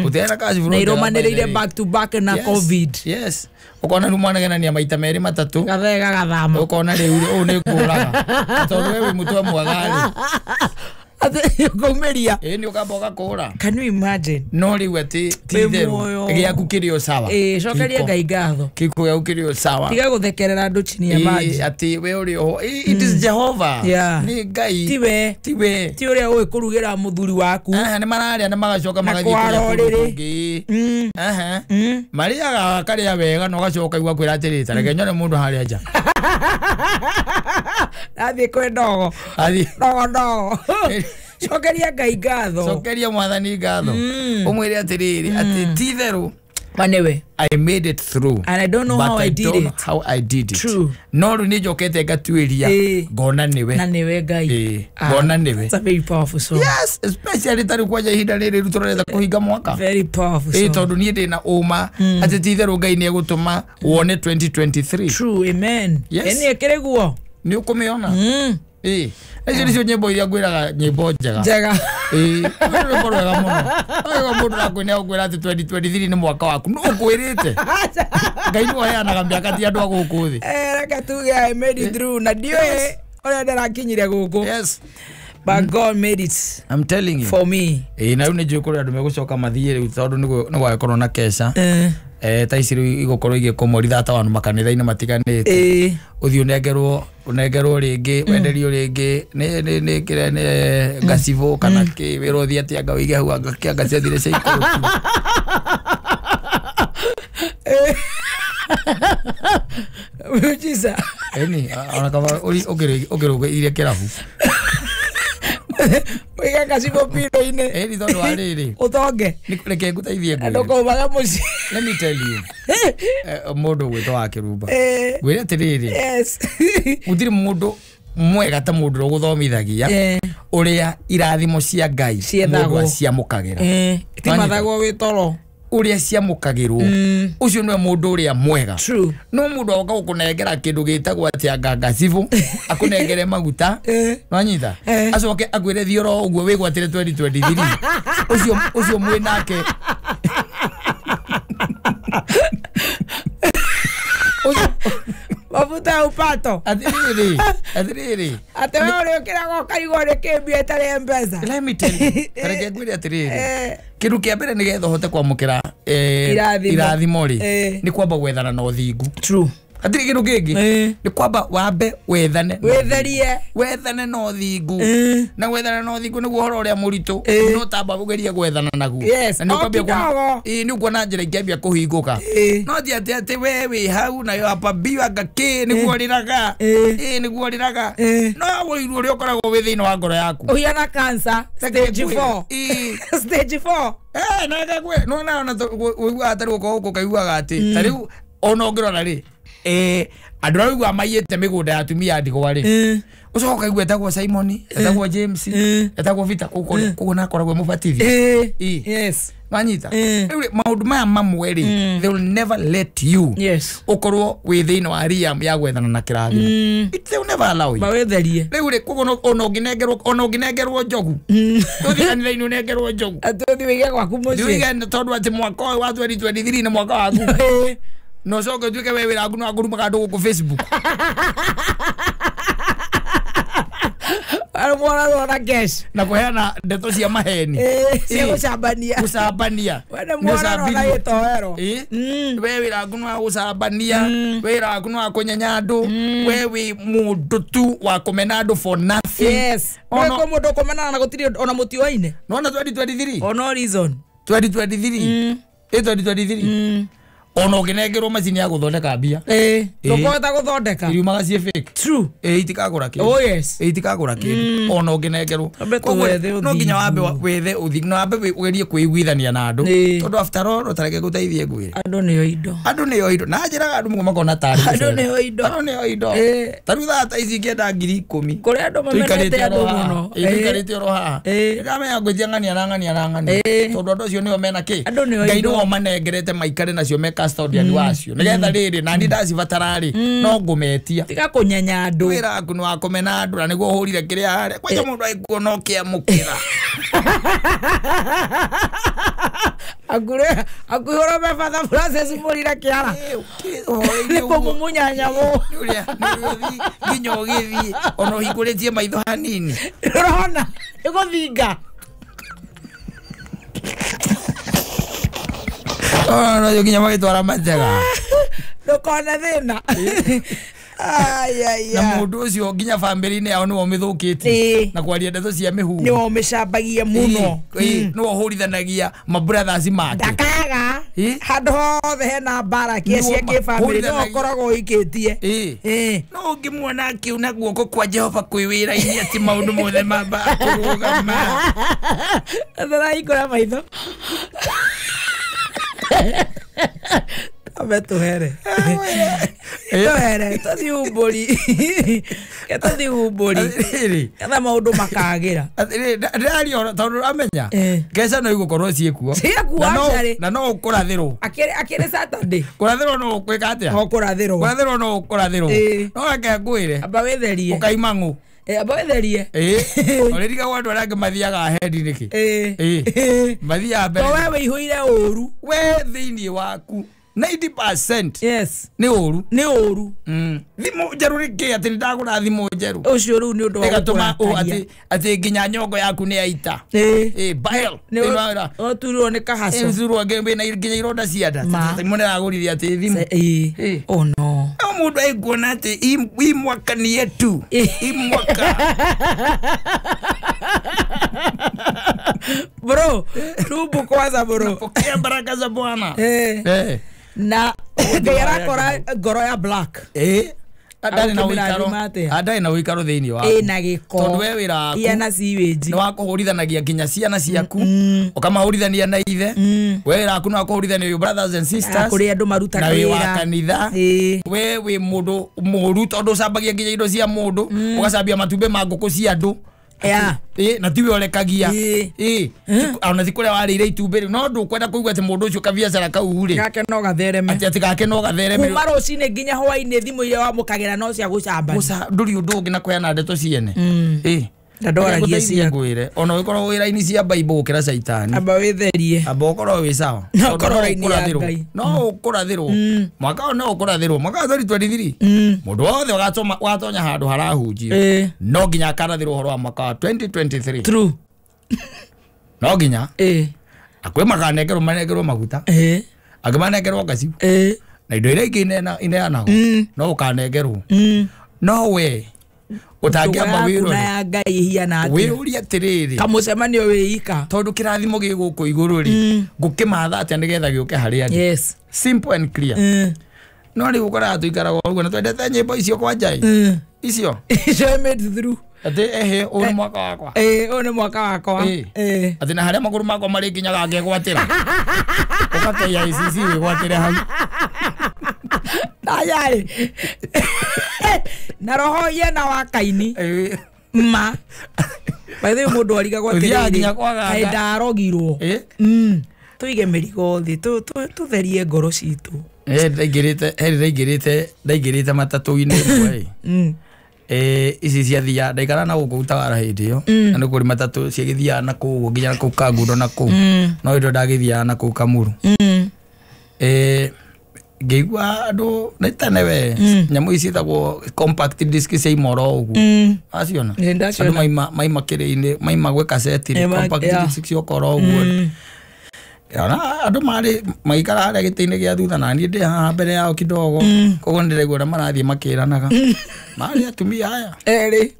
Gũtirarĩ na cash flow Na njega. iromanĩrĩire back to back na COVID. Yes. Ũkona rĩu mwanagenania maita merĩ matatũ. Gathee gagathama. Ũkona rĩu ũũ nĩ kũraga. Tondũ we wĩ mũtwe mwega rĩ. Atĩ ũkaumĩria. Ĩĩ nĩ ũkamba ũgakũra. Can you imagine? No rĩu atĩ ti itherũ gĩaku kĩrĩ o sawa. Cokeria Ngai ngatho. Kĩhiko gĩaku kĩrĩ o sawa. Tiga gũthekerera andũ chini ya maji. Atĩ we ũrĩ oho. It is Jehovah. Nĩ Ngai. Tiwe. Tiwe. Ti ũrĩa ũĩ kũrugĩra mũthuri waku. Nĩ mararĩa na magacoka magathiĩ kũrĩa kũndũ kũngĩ. Marĩaga karĩa wega na ũgacoka igua kwĩra atĩrĩ ta reke nyone mũndũ harĩa nja. Athiĩ kwĩ ndogo. Ndogo ndogo. Cokeria Ngai ngatho. Cokeria mwathani ngatho. Ũmwĩre atĩrĩrĩ atĩ ti itherũ. Manewe. I made it through. And I don't know how I did it. How I did it. True. No rĩu nĩ njokete ngatuĩria ngona nĩwe. Na nĩwe Ngai. Ngona nĩwe. It's a very powerful song. Yes, especially tarĩu kwanja ihinda rĩrĩ rĩu tũrarenda kũhinga mwaka. Very powerful song. Tondũ niĩ ndĩna ũma atĩ ti itherũ Ngai nĩ egũtũma wone 2023. True, amen. Yes. Ĩni ĩkĩrĩ guo. Nĩ ũkũmĩona. Icio nĩcio nyĩmbo iria ngwĩraga nyĩmbo njega. Njega. Rwĩmbo rwega mũno. Rwĩmbo mũndũ akwĩna ũkwĩra atĩ 2023 nĩ mwaka waku. Nũ ũkwĩrĩte? Ngai nĩwe ũheanaga mĩaka ti andũ a gũkũ thĩ. Reke tuge I made it through na ndiũĩ ũrĩa ndĩrakinyire gũkũ. Yes. But God made it. I'm telling you. For me. Na rĩu nĩ njũĩ kũrĩ andũ megũcoka mathiĩ rĩu tondũ nĩ gwagĩkorwo na kesha. Ta ici rĩu igũkorwo igĩkomorithia ta vandu makanitha-inĩ matiganĩte. Ũthiĩ ũnengerwo rĩngĩ wenderio rĩngĩ nĩ kĩrĩa nĩ ngacibũ kana kĩ wĩra ũthiĩ atĩ anga wĩige hau anga kĩ anga ciathire cia ikũrũkio. Miujiza. Ĩni ona kaba ũkĩrũgĩire kĩrabu. Wĩige ngacibũ piro-inĩ. Ĩni tondũ wa rĩrĩ. Ũtonge. Reke ngũteithie ngwĩre. Ndũkaumaga mũciĩ. Let me tell you. Mũndũ ũgwĩtwo wa Kĩrumba. Ngwĩre atĩrĩrĩ. Yes. Gũtirĩ mũndũ mwega ta mũndũ ũrĩa ũgũthomithagia ũrĩa irathimo cia Ngai mũndũ aciamũkagĩra. Ti mathagwo wĩ toro. Ũrĩa ciamũkagĩrwo. Ũcio nĩwe mũndũ ũrĩa mwega. True. No mũndũ agoka gũkũnengera kĩndũ gĩtagwo atĩ anga ngacibũ, akũnengere maguta, nĩwanyita? Acoke akwĩre thiĩ oro ũguo wĩgwatĩre 2023. Ũcio mwĩ nake. Mafuta ya upato. Atĩrĩrĩ, atĩrĩrĩ. Atĩ we ũrĩũkĩraga ũkaigua nĩ kĩ mbia ĩtarĩ M-Pesa. Let me tell you. Ta reke ngwĩre atĩrĩrĩ. Kĩndũ kĩa mbere nĩgetha ũhote kwamũkĩra irathimo rĩ, nĩ kwamba gwethana na ũthingu. True. Hatirĩ kĩndũ kĩngĩ. Nĩ kwamba wambe wethane. Wĩtherie. Wethane na ũthingu. Na gwethana na ũthingu nĩguo ũhoro ũrĩa mũritũ. No tamba ũgerie gwethana naguo. Yes. Na nĩ ũkuona njĩra ingĩambia kũhingũka. No ti atĩ atĩ we wĩ hau nayo hapa mbiu anga kĩ nĩguo ũrĩraga. Nĩguo ũrĩraga. No ũiru ũrĩa ũkoragwo wĩ thĩinĩ wa ngoro yaku. Ũhiana cancer stage 4. Stage 4. Na ngakwe no na ona ũiguaga ta rĩu ũkorwo gũkũ ũkaiguaga atĩ ta rĩu ona ũngĩrora rĩ andũ arĩa ũiguaga maiyĩte mĩgũnda ya atumia a ndigwa rĩ ũcoka ũkaigua etagwo Simon, etagwo James, etagwo Peter, koguo na akoragwo e mũbatithie. Yes. Wanyita? Rĩu maũndũ maya mamwe rĩ, they will never let you ũkorwo wĩ thĩinĩ wa realm ya gwethana na kĩrathimo. They will never allow you. Mawĩtherie. Rĩu rĩ, koguo ona ũngĩnengerwo njogu, ũthiĩ kanitha-inĩ ũnengerwo njogu. Atĩ ũthiĩ wĩige gwaku mũciĩ. Ũthiĩ wĩige tondũ atĩ mwaka ũyũ wa 2023 nĩ mwaka waku. No ũcoke ũtuĩke we wĩra waku nĩ wa kũrumaga andũ gũkũ Facebook. Mwana cash. Na kũheana ndeto cia maheni. Cia gũcambania. Gũcambania. We nĩ mwana na gĩtoero. We wĩra waku nĩ wa gũcambania, wĩra waku nĩ wa kũnyenya andũ, we wĩ mũndũ tu wa kũmena andũ for nothing. Yes. Nĩ kwĩ mũndũ ũkũmenana na gũtirĩ ona mũtioaine. Nĩwona 2023? For no reason. 2023. 2023 ona ũngĩnengerwo macini ya gũthondeka mbia ndũkũhota gũthondeka iriumaga ciĩ fake. True. Itikagũra kĩndũ. Oh yes. Itikagũra kĩndũ ona ũngĩnengerwo. No nginya wambe wethe ũthingu na wambe ũgerie kwĩiguithania na andũ tondũ after all ũtareke gũteithie ngwĩre andũ nĩo indo. Andũ nĩo indo. Na njĩraga andũ mũno makona tarĩ andũ nĩo indo. Andũ nĩo indo. Ta rĩu thaa ta ici ingĩenda 10,000 kũrĩ andũ mamenete andũ mũno. Tũikarĩte oro haha ndamenya ngwĩtia ng'ania na ng'ania na ng'ania tondũ andũ acio nĩo mena kĩ. Ngai nĩo manengerete maikare nacio me custodian wacio nigetha rĩrĩ na ni ndacibatara rĩ no ngũmetia. Tiga kũnyenya andũ. Wĩra waku nĩ wa kũmena andũ na nĩguo ũhũrire kĩrĩa harĩa kwanja mũndũ aiguo no kĩamũkĩra. Akure akuhora me Father Francis mũrire kĩara nĩ kũmumunya nyamũ nginya ũgĩthiĩ ona ũhingũrĩtie maitho hanini ũrona nĩ gũthinga. No nginya magĩtwara matega ndũkone thĩna. Na mũndũ ũcio nginya bamĩrĩ-inĩ yao nĩwe ũmĩthũkĩtie na kwaria ndeto cia mĩhuhu nĩwe ũmĩcambagia mũno nĩwe ũhũrithanagia mabrothers make ndakaga handũ hothe hena mbara cia kĩbamĩrĩ nĩwe ũkoragwo ũikĩtie. No ũngĩmuona akiuna guoko kwa Jehova kwĩ wĩra-inĩ atĩ maũndũ mothe mamba kũrũgama. Tharahingũra maitho. Ambe tuhere. Tuhere tũthiĩ umbũri. Ke tũthiĩ umbũri. Ketha maũndũ makagĩra. Ndĩraria tondũ ũramenya mbeca no igũkorwo ciĩkuo. Ciĩkuo acarĩ. Na no ũkũrathĩrwo. Akĩrĩ Saturday. Kũrathĩrwo no ũkwĩka atĩa? No kũrathĩrwo. Kũrathĩrwo no ũkũrathĩrwo. No reke ngwĩre. Amba wĩtherie. Ũkaima ng'ũ. Amba wĩtherie. Ũrĩrigagwo andũ arĩa angĩ mathiaga hendi nĩkĩ? Mathiaga mbere. To we wĩihũire ũru. We thĩinĩ waku 90% yes nĩ ũru. Nĩ ũru. Thimũ njerũ rĩngĩ atĩ nĩndagũra thimũ njerũ. Ũcio rĩu nĩ ũndũ wa gũkũrakaria. Atĩ nginya nyongo yaku nĩ yaita. Bile. Ũturirwo nĩ kahaco. Ũturirwo nginya ironda cia nda. Thimũ nĩragũrire atĩ thimũ. Oh no. No mũndũ aiguona atĩ hii mwaka ni yetu. Hii mwaka. Bro, tubu kwanza bro. Pokea baraka za Bwana. Na Ngai arakora ngoro ya black. Ndarĩ na ũikaro. Ndarĩ na ũikaro thĩinĩ waku. Na gĩko. Tondũ we wĩra waku na sewage. Nĩ wa kũhũrithanagia nginya ciana ciaku. Ũkamahũrithania na ithe. We wĩra waku nĩ wa kũhũrithania your brothers and sisters. Kũrĩ andũ marutaga wĩra. Na wĩ wa kanitha. We wĩ mũndũ mũũru tondũ ũcambagia nginya indo cia mũndũ. Ũgacambia matumbĩ ma ngũkũ cia andũ. Na tiwe ũrekagia. Ona ti kũrĩa warĩire itumbĩ rĩu no ndũkwenda kũigua atĩ mũndũ ũcio kabiacara kau rĩ gake no gathereme. Atĩ gake no gathereme. Kuma rũcinĩ nginya hwainĩ thimũ iria wamũkagĩra no cia gũcambania. Ndũrĩ ũndũ ũngĩ na kũheana ndeto ciene. Na ndwaragia cia ngwĩre ona ũgĩkorwo wĩra-inĩ cia Bible gũkĩra caitani. Amba wĩtherie. Amba ũkorwo wĩ sawa. No ũkorwo raini ya Ngai. No ũkũrathĩrwo. Mwaka ũyũ no ũkũrathĩrwo. Mwaka wa 2023. Mũndũ wothe ũgatonya handũ harahunjio no nginya akarathĩrwo ũhoro wa mwaka wa 2023. True. No nginya. Akwĩ makanengerwo manengerwo maguta. Angĩ manengerwo ngacibu. Na indo iria ingĩ ineanagwo no ũkanengerwo. No we ũtangĩamba wĩrore ya Ngai ihiana atĩa. Wĩyũrie atĩrĩrĩ kamũcemanio wĩika tondũ kĩrathimo gĩ gũkũ igũrũ rĩ ngũkĩmatha atĩa nĩgetha gĩũke harĩ andũ. Yes. Simple and clear. No rĩu ũkoraga tũikaraga ũguo na twendete nyĩmbo icio kwanja ĩ icio icio made through atĩ ehe ũyũ nĩ mwaka wakwa. Ũyũ nĩ mwaka wakwa. Atĩ na harĩa magũrũ makwa marĩkinyaga ngegwatĩra. Ũka KICC wĩgwatĩre hau. Ayai. Na roho yena wa kaini. Ma. By the way mũndũ arigagwo atĩrĩrĩ kaĩ ndarogirwo. Tũige mĩrigo thĩ tũtherie ngoro citũ. Ndaingĩrĩte matatũ-inĩ ĩmwe ĩ. Ici ciathiaga ndaikara na gũkũ Utawala hĩndĩ ĩyo na nĩ kũrĩ matatũ ciagĩthiaga na kũu nginya kũu Kangundo na kũu no hĩndĩ ĩyo ndagĩthiaga na kũu Kamuru. Ngĩigua andũ nĩ tene we nyamũ ici ciĩtagwo compact disc cia imoro ũguo waciona andũ maima kĩrĩ-inĩ maima gwĩ kaseti compact disc ciokora ũguo Ona andũ marĩ maikara harĩa gĩtĩ-inĩ gĩa thutha na niĩ ndĩ haha mbere yao kidogo. Koguo nĩndĩraigua ũrĩa marathiĩ makĩranaga. Marĩ atumia aya. Erĩ.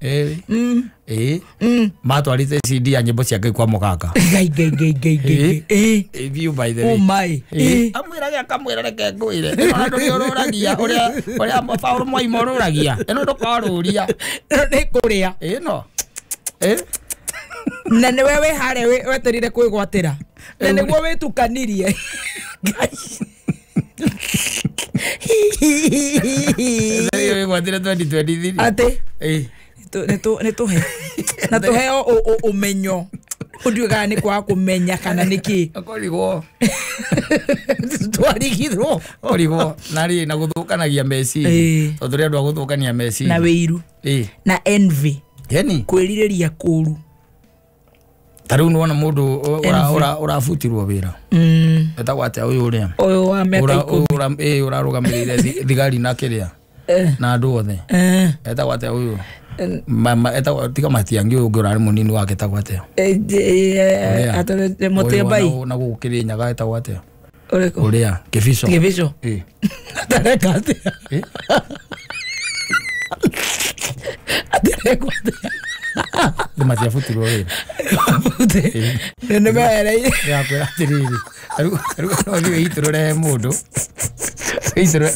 Ĩĩ. Matwarĩte CD ya nyĩmbo cia Ngai kwa mũganga. Ngai ngai ngai ngai ngai. Ĩĩ. View by the way. Oh my. Ĩĩ. Amwĩrage akamwĩra reke ngwĩre. Ĩno andũ nĩ ũrũragia ũrĩa ũrĩa Paul Mwaima ũrũragia. Ĩno ndũkarũria. Ĩno nĩ kũrĩa. Ĩno. Ĩĩ. Na nĩwe wĩ harĩa weterire kwĩgwatĩra. Na nĩguo wĩtukanirie. Ngai. Wĩgwatĩre 2023. Atĩ. Ĩĩ. Nĩ tũhe. Na tũheo ũmenyo. Ũndiũĩ kana nĩ kwaga kũmenya kana nĩ kĩ. Ũkorigwo. Twarigithwo. Ũrigwo. Na rĩ na gũthũkanagia meciria. Tondũ rĩ andũ a gũthũkania meciria. Na wĩiru. Ĩĩ. Na envy. Yani. Kwĩrirĩria kũũru. Ta rĩu nĩwona mũndũ ũrabutirwo wĩra. Etagwo atĩa ũyũ ũrĩa? Ũyũ wa mĩaka 10. Ĩĩ ũrarũgamĩrĩire thigari na kĩrĩa. Na andũ othe. Etagwo atĩa ũyũ? Etagwo tiga Matiang'i ũyũ ũngĩ ũrarĩ mũnini wake etagwo atĩa? Mũtiambai. Na gũkũ Kĩrĩnyaga etagwo atĩa? Ũrĩkũ? Ũrĩa Kĩbico. Kĩbico. Ĩĩ. Atareka atĩa? Ĩĩ. Atareka atĩa? Nĩ matiabutirwo wĩra. Nĩ mehereire. Ndĩrakwĩra atĩrĩrĩ, rĩu no ũthiĩ wĩitũrũre he mũndũ.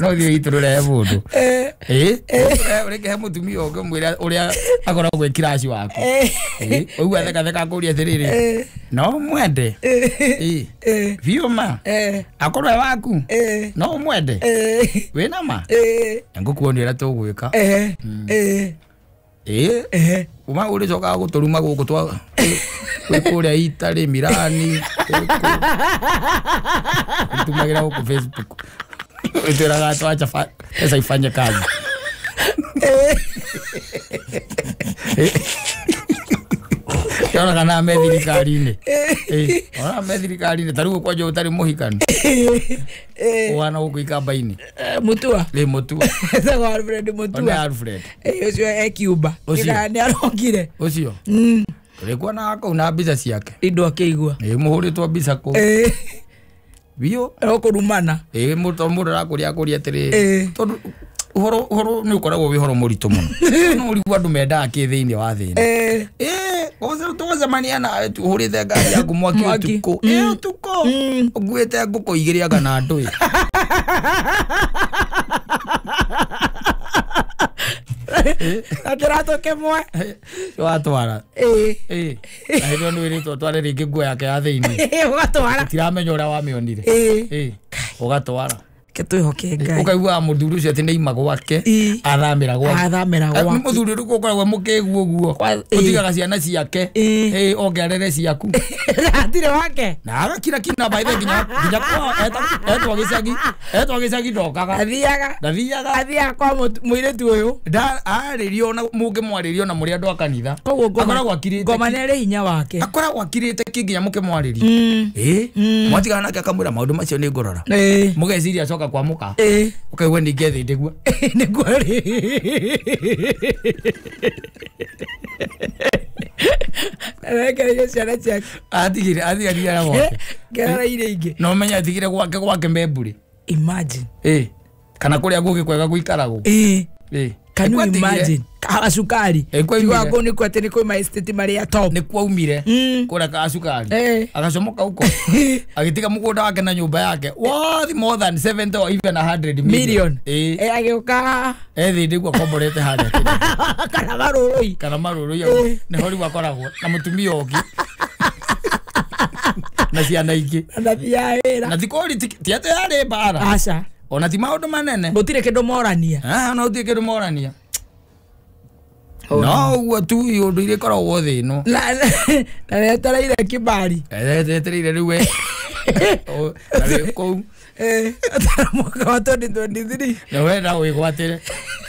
No ũthiĩ wĩitũrũre he mũndũ. Ĩĩ. Ũreke he mũtumia ũngĩ ũmwĩre ũrĩa akoragwo e kiraci waku. Ĩĩ. Ũguo athekatheka akũrie atĩrĩrĩ, no mwende? Ĩĩ. Biũ ma? Akorwo e waku? No ũmwende? Wĩna ma? Ngũkuonia ũrĩa tũgwĩka. Ĩĩ. Uma ũrĩcokaga gũtũruma gũkũ twa kwĩ kũrĩa Italy, Milani, tumagĩra gũkũ Facebook. Wĩtwĩraga twacha pesa ifanye kazi. Yona kana me thirikari-inĩ. Ona me thirikari-inĩ ta rĩu kwanja ũtarĩ mũhikanu. Ũhana gũkũ ikamba-inĩ. Mutua. Ĩ Mutua. Etagwo Alfred Mutua. One Alfred. Ũcio e Cuba. Ũcio. Nĩ arokire. Ũcio. Tũrĩkuonaga kũu na mbica ciake. Indo akĩigua. Ĩ mũhũrĩtwo mbica kũu. Biũ. No kũrumana. Ĩ mũndũ arakũria akũria atĩrĩrĩ. Tondũ ũhoro nĩ ũkoragwo wĩ ũhoro mũritũ mũno. No ũrigwo andũ mendaga kĩ thĩinĩ wa thĩ ĩno. Tũgũcemania nawe tu ũhũrĩte ngari yaku mwaki ũtukũ. Ĩ ũtukũ. Ũkuĩte ngũkũ igĩrĩ anga na ndũĩ. Na kĩratũ kĩmwe. Watwara. Ĩĩ. Na hĩndĩ ĩyo nĩ wĩrĩtwo ũtware rĩngĩ nguo yake ya thĩinĩ. Ũgatwara. Ũtiramenya ũrĩa wamĩonire. Ĩĩ. Ũgatwara. Twĩhoke Ngai. Ũkaiguaga mũthuri ũcio atĩ nĩ aima gwake, athamĩra gwake. Athamĩra gwake. Mũthuri ũrĩkũ ũkoragwo mũkĩgu ũguo? Ũtigaga ciana ciake. Oke arere ciaku. Hatirĩ wake. Na agakira kina by the nginya kwao etwo gĩcagi. Etwo gĩcagi ndokaga. Athiaga. Ndathiaga. Athiaga kwa mũirĩtu ũyũ. Arĩrio na mũngĩmwarĩrio na mũrĩ andũ a kanitha. Koguo akoragwo akirĩte. Ngoma nĩ arĩ hinya wake. Akoragwo akirĩte ki nginya mũkĩmwarĩria. Ĩĩ. Mwatigana nake akamwĩra maũndũ macio nĩ ngũrora. Mũgeciria acoka kwa mũka. Ũkaigua ningĩ thĩ ndĩguo. Nĩguo rĩ. Arekereirie ciana ciake. Atigire athiaga gwake. Ngerereire ingĩ. No ũmenye atigire gwake gwake Memburi. Imagine. Kana kũrĩa gũkĩ kwega gũikaragwo. Can you imagine? Cukari. Tiga kũu nĩkuo atĩ nĩ kwĩ ma estate marĩa top. Nĩ kwaumire kũrĩa ka cukari. Agacomoka huko. Agĩtiga mũgũnda wake na nyũmba yake. Worth more than 70 or even 100 million. Agĩũka. Thĩ nĩguo akomborete harĩa. Kana marũrũi. Kana marũrũi nĩho rĩu akoragwo na mũtumia ũngĩ. Na ciana ingĩ. Na ndathiaga wĩra. Na ti kũri ti atĩ yarĩ mbara. Aca. Ona ti maũndũ manene. Gũtirĩ kĩndũ morania. Ona gũtirĩ kĩndũ morania. No ũguo tu ũndũ iria ikoragwo thĩ ĩno. Na wetereire kibali. Wetereire rĩu we. Na wĩ kũu. Mwaka wa 2023. Na wenda wĩgwatĩre.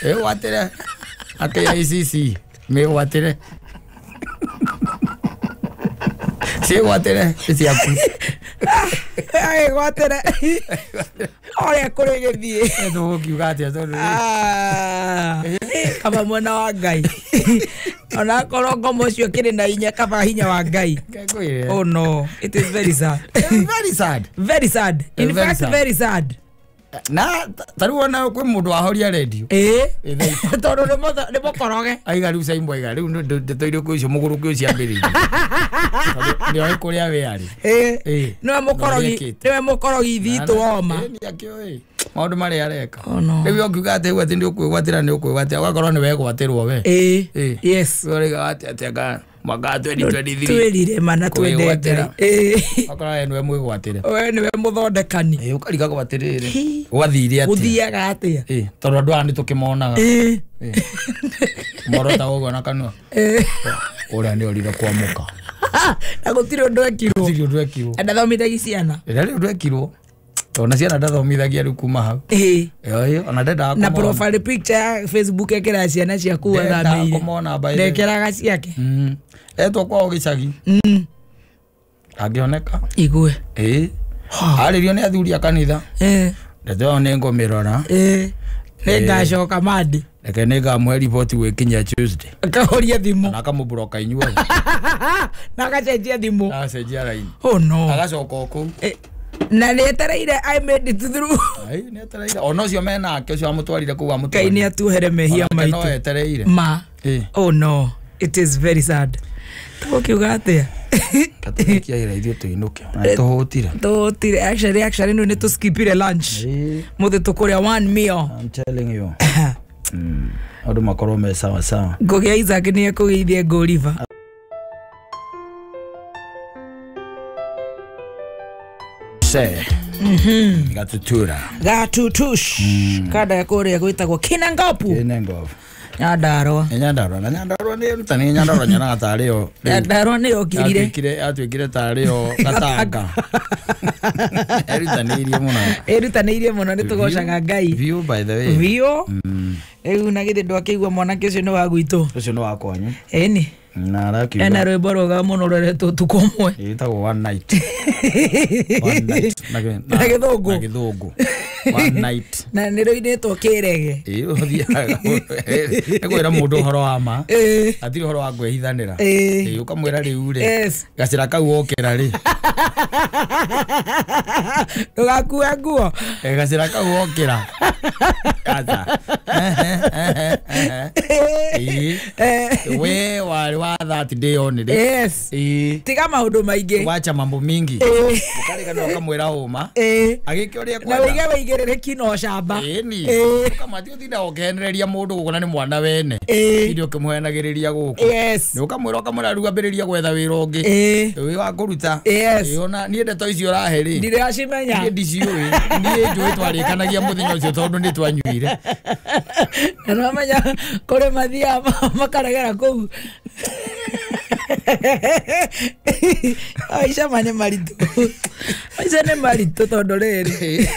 Wĩgwatĩre. AKICC mĩgwatĩre. Ciĩgwatĩre ciaku. Agĩgwatĩre. Ũrĩa kũrĩ gĩthiĩ. Tũgũkiuga atĩa tondũ kaba mwena wa Ngai. Ona korwo ngoma ũcio kĩrĩ na hinya kaba hinya wa Ngai. Oh no, it is very sad. Very sad. Very sad. In fact, very sad. Na tarĩu ona kwĩ mũndũ wahoria redio. Tondũ nĩ mũkoroge. Aiga rĩu Saimbo aiga rĩu ndeto irĩkũ icio mũgũrũki ũcio ambĩrĩirie. Nĩoĩ kũrĩa we arĩ. Nĩwe mũkorogi ithitũ woma. Nĩakĩoĩ maũndũ marĩa areka. Rĩu ũngiuga atĩ atĩ nĩ ũkwĩgwatĩra nĩ ũkwĩgwatĩra ũgakorwo nĩ wegwatĩrwo we. Yes. Ũrauga atĩ atĩ mwaka 2023 twĩrire mana twendete. Okorwo we nĩwe mwĩgwatĩre. We nĩwe mũthondekani. Ũkarigagwo atĩrĩrĩ gwathire atĩa. Gũthiaga atĩa. Tondũ andũ aya nĩtũkĩmonaga. Morota ũguo na kanua. Ũrĩa nĩorire kwamũka. Na gũtirĩ ũndũ ekirwo. Gũtirĩ ũndũ ekirwo. Ndathomithagia ciana. Ndarĩ ũndũ ekirwo. Ona ciana ndathomithagia rĩu kuma hau. Ona ndendaga na profile picture ya Facebook ekĩraga ciana ciaku athamĩire. Ndekĩraga ciake. Etwo kwao gĩcagi. Angĩoneka. Igue. Arĩrio nĩ athuri a kanitha. Ndeto ĩyo nĩ ngũmĩrora. Nĩngacoka Monday. Reke nĩngamũhe riboti gwĩkinyia Tuesday. Akahoria thimũ. Na akamũbloka inyuothe. Na agacenjia thimũ. Agacenjia raini. Oh no. Agacoka o kũu. Na nĩetereire I made it through. Nĩetereire. Ona ũcio menake ũcio amũtwarire kũu amũtwarire. Ngai nĩatuohere mehia maitũ. No etereire. Ma. Oh no. It is very sad. Tũgũkiuga atĩa? Katũrĩkia ira ithuĩ tũinũke. Na tũhũtire. Tũhũtire. Actually nĩ tũskipire lunch. Mũthĩ tũkũrĩa one meal. I'm telling you. Andũ makorwo me sawa sawa. Ngũgĩa Isaac nĩ ekũgeithia Ngũriba. Gatutura. Gatutush. Kada ya kũrĩa gwĩtagwo Kinangopu. Kinangopu. Nyandarua. Nyandarua na Nyandarua nĩ rutani Nyandarua nyonaga tarĩ o. Nyandarua nĩ yokirire. Atuĩkire tarĩ o gatanga. Erutanĩirie mũno. Erutanĩirie mũno nĩ tũgocaga Ngai. View by the way. View. Rĩu na githĩ ndwakĩigua mwanake ũcio nĩ wa gwitũ. Ũcio nĩ wa kwanyu. Ĩni. Na arakiuga. Ena rwĩmbo rwega mũno rũreretwo ũtukũ ũmwe. Ĩtagwo One Night. One Night. Na gĩthũngũ. Na gĩthũngũ. One night. Na nĩ rũinĩtwo kĩrege. Ũthiaga. Nĩkwĩra mũndũ ũhoro wa ma. Hatirĩ ũhoro wa kwĩhithanĩra. Ũkamwĩra rĩu rĩ. Gacĩra kau wokĩra rĩ. Ndũgakue nguo. Gacĩra kau wokĩra. Aca. We warĩ wa that day only. Yes. Tiga maũndũ maingĩ. Wacha mambo mingi. Ũkarigana ũkamwĩra ũma. Agĩke ũrĩa kwenda. Na wĩige wĩigĩrĩrĩki na ũcamba. Ĩni. Ũkamwĩra ũtinda ũkĩhenereria mũndũ gũkũ na nĩ mwana wene. Tinde ũkĩmũhenagĩrĩria gũkũ. Yes. Nĩ ũkamwĩra ũkamwĩra rĩu ambĩrĩria gwetha wĩra ũngĩ. Wĩ wa kũruta. Ona niĩ ndeto icio ũrahe rĩ. Ndiracimenya. Niĩ ndiciũĩ. Niĩ njũĩ twarĩkanagia mũthenya ũcio tondũ nĩ twanyuire. Na nĩwamenya kũrĩ mathiaga makaregera kũu. Maica ma nĩ maritũ. Maica nĩ maritũ tondũ rĩrĩ.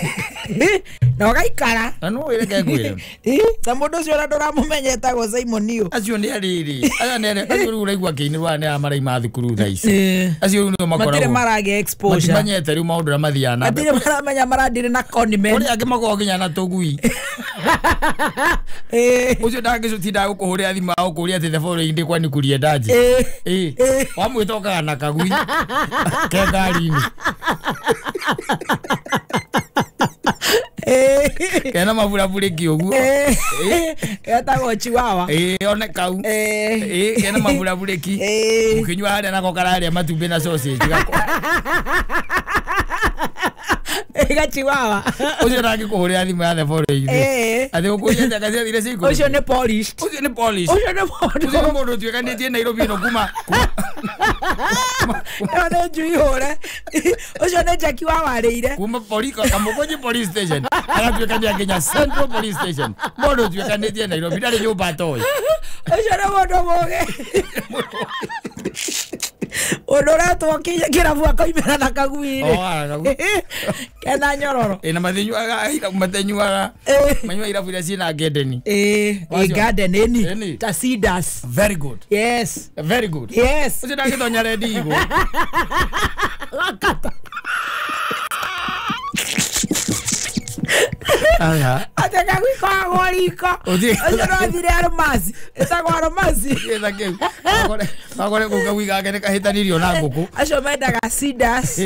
Na ũgaikara. Na no wĩreke ngwĩre. Ta mũndũ ũcio ũrĩa ndũramũmenya etagwo Simon Niũ. Acio nĩ arĩrĩ. Aya nĩ acio rĩu ũraigua akĩinĩrwo aya nĩ aya maraima thukuru thaa ici. Acio rĩu nĩo makoragwo. Matirĩ maragĩa exposure. Matimenyete rĩu maũndũ ũrĩa mathiaga na mbere. Matirĩ maramenya maradire na condiment. Kũrĩ angĩ makoragwo nginya na tũgui. Ũcio ndangĩtinda gũkũhũrĩra thimũ agũkũria atĩ the following day kwani kuliendaje. Wamwĩta okaga na kagui ke ngari-inĩ. Kena maburabũrĩki ũguo. Getagwo chihuahua. One kau. Kena maburabũrĩki. Mũkĩnyua harĩa nako kararĩa matumbĩ na sausage gako. Gachihuahua. Ũcio ndangĩkũhũrĩra thimũ ya the following day. Atĩ gũkũria atĩ akaciathire ciikũrũkire. Ũcio nĩ polished. Ũcio nĩ polished. Ũcio nĩ mũndũ. Ũcio nĩ mũndũ ũtuĩkanĩtie Nairobi ĩno kuma. Ĩyo nĩ njui hũre. Ũcio nĩ Jackie wawarĩire. Kuma Kamukunji police station. Agatuĩkania nginya Central Police Station. Mũndũ ũtuĩkanĩtie Nairobi ndarĩ nyũmba atoĩ. Ũcio nĩ mũndũ mũũgĩ. Ũndũ ũretwo kĩrabu akoimĩra na kagui-rĩ. Kena nyororo. Na matenyuaga manyua irabu iria ciĩna ngendeni. Garden ĩni. Ta cedars. Very good. Yes. Very good. Yes. Ũcio ndangĩtonya rendi igũ. Wakata. Aya. Ate kagui koragwo riko. Ũcio no athire arũmaci. Ĩtagwo arũmaci. Gĩtha kĩu. Akore kũu kagui gake nĩ kahĩtanirio na ngũkũ. Acio mendaga cedars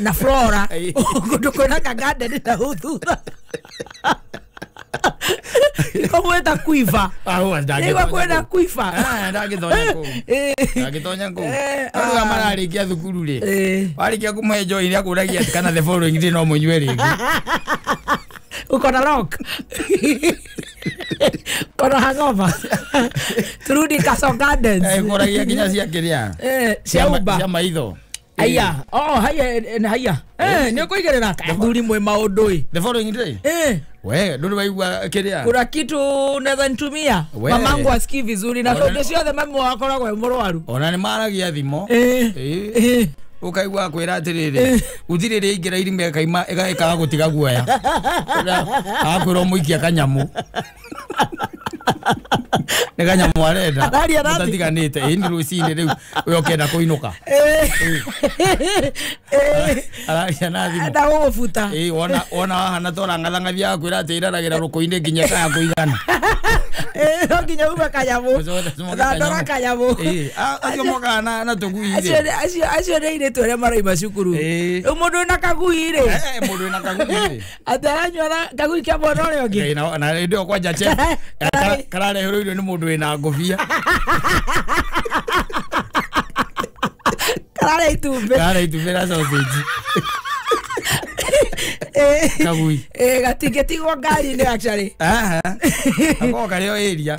na flora. Kũndũ kwĩna ka garden na hau thutha. Nĩko kuiva. Nĩguo kwĩna kuiva. Ndangĩtonya kũu. Ndangĩtonya kũu. Andũ mararĩkia thukuru rĩ. Warĩkia kũmũhe njohi nĩakũragia atĩ kana the following day no mũnyue rĩngĩ. Uko na lock. Uko na hangover. Turudi Castle Gardens. Kũragia nginya cia kĩrĩa. Cia Uber. Cia maitho. Aya, oh haya haya. Nĩ ũkũigĩrĩra athuri mwĩ maũndũ ĩ. The following day. We, ndũrĩ waigua kĩrĩa. Kuna kitu unaweza nitumia. Mamangu asikii vizuri na hĩndĩ ciothe mami wakoragwo e mũrwaru. Ona nĩ maragia thimo. Ukaigua kwĩra atĩrĩrĩ gũtirĩ rĩingĩra irima ĩkaima ĩkaga gũtiga guoya. Agakwĩra ũmũikia kanyamũ. Nĩ kanyamũ arenda. Ũtatiganĩte ĩĩ nĩ rũcinĩ rĩu we ũkenda kũinũka. Araria na thimũ. Enda gũgũbuta. Ĩĩ wona wahana ta ũrang'athang'athia agakwĩra atĩ ĩraragĩra rũkũ-inĩ nginya ĩkaga kũigana. No nginya ume kanyamũ. Thandũra kanyamũ. Acio mokaga na tũgui rĩ. Acio nĩ airĩtu arĩa maraima cukuru. Rĩu mũndũ wĩna kagui rĩ. Mũndũ wĩna kagui rĩ. Atĩ aranyua na kagui kĩa mwana ũrĩa ũngĩ. Na hĩndĩ ĩyo kwanja karareherwo irio nĩ mũndũ wĩna ngũbia. Kararĩa itumbĩ. Kararĩa itumbĩ na sausage. Kagui. Gatingĩtigwo ngari-inĩ actually. Gakoragwo karĩ o area.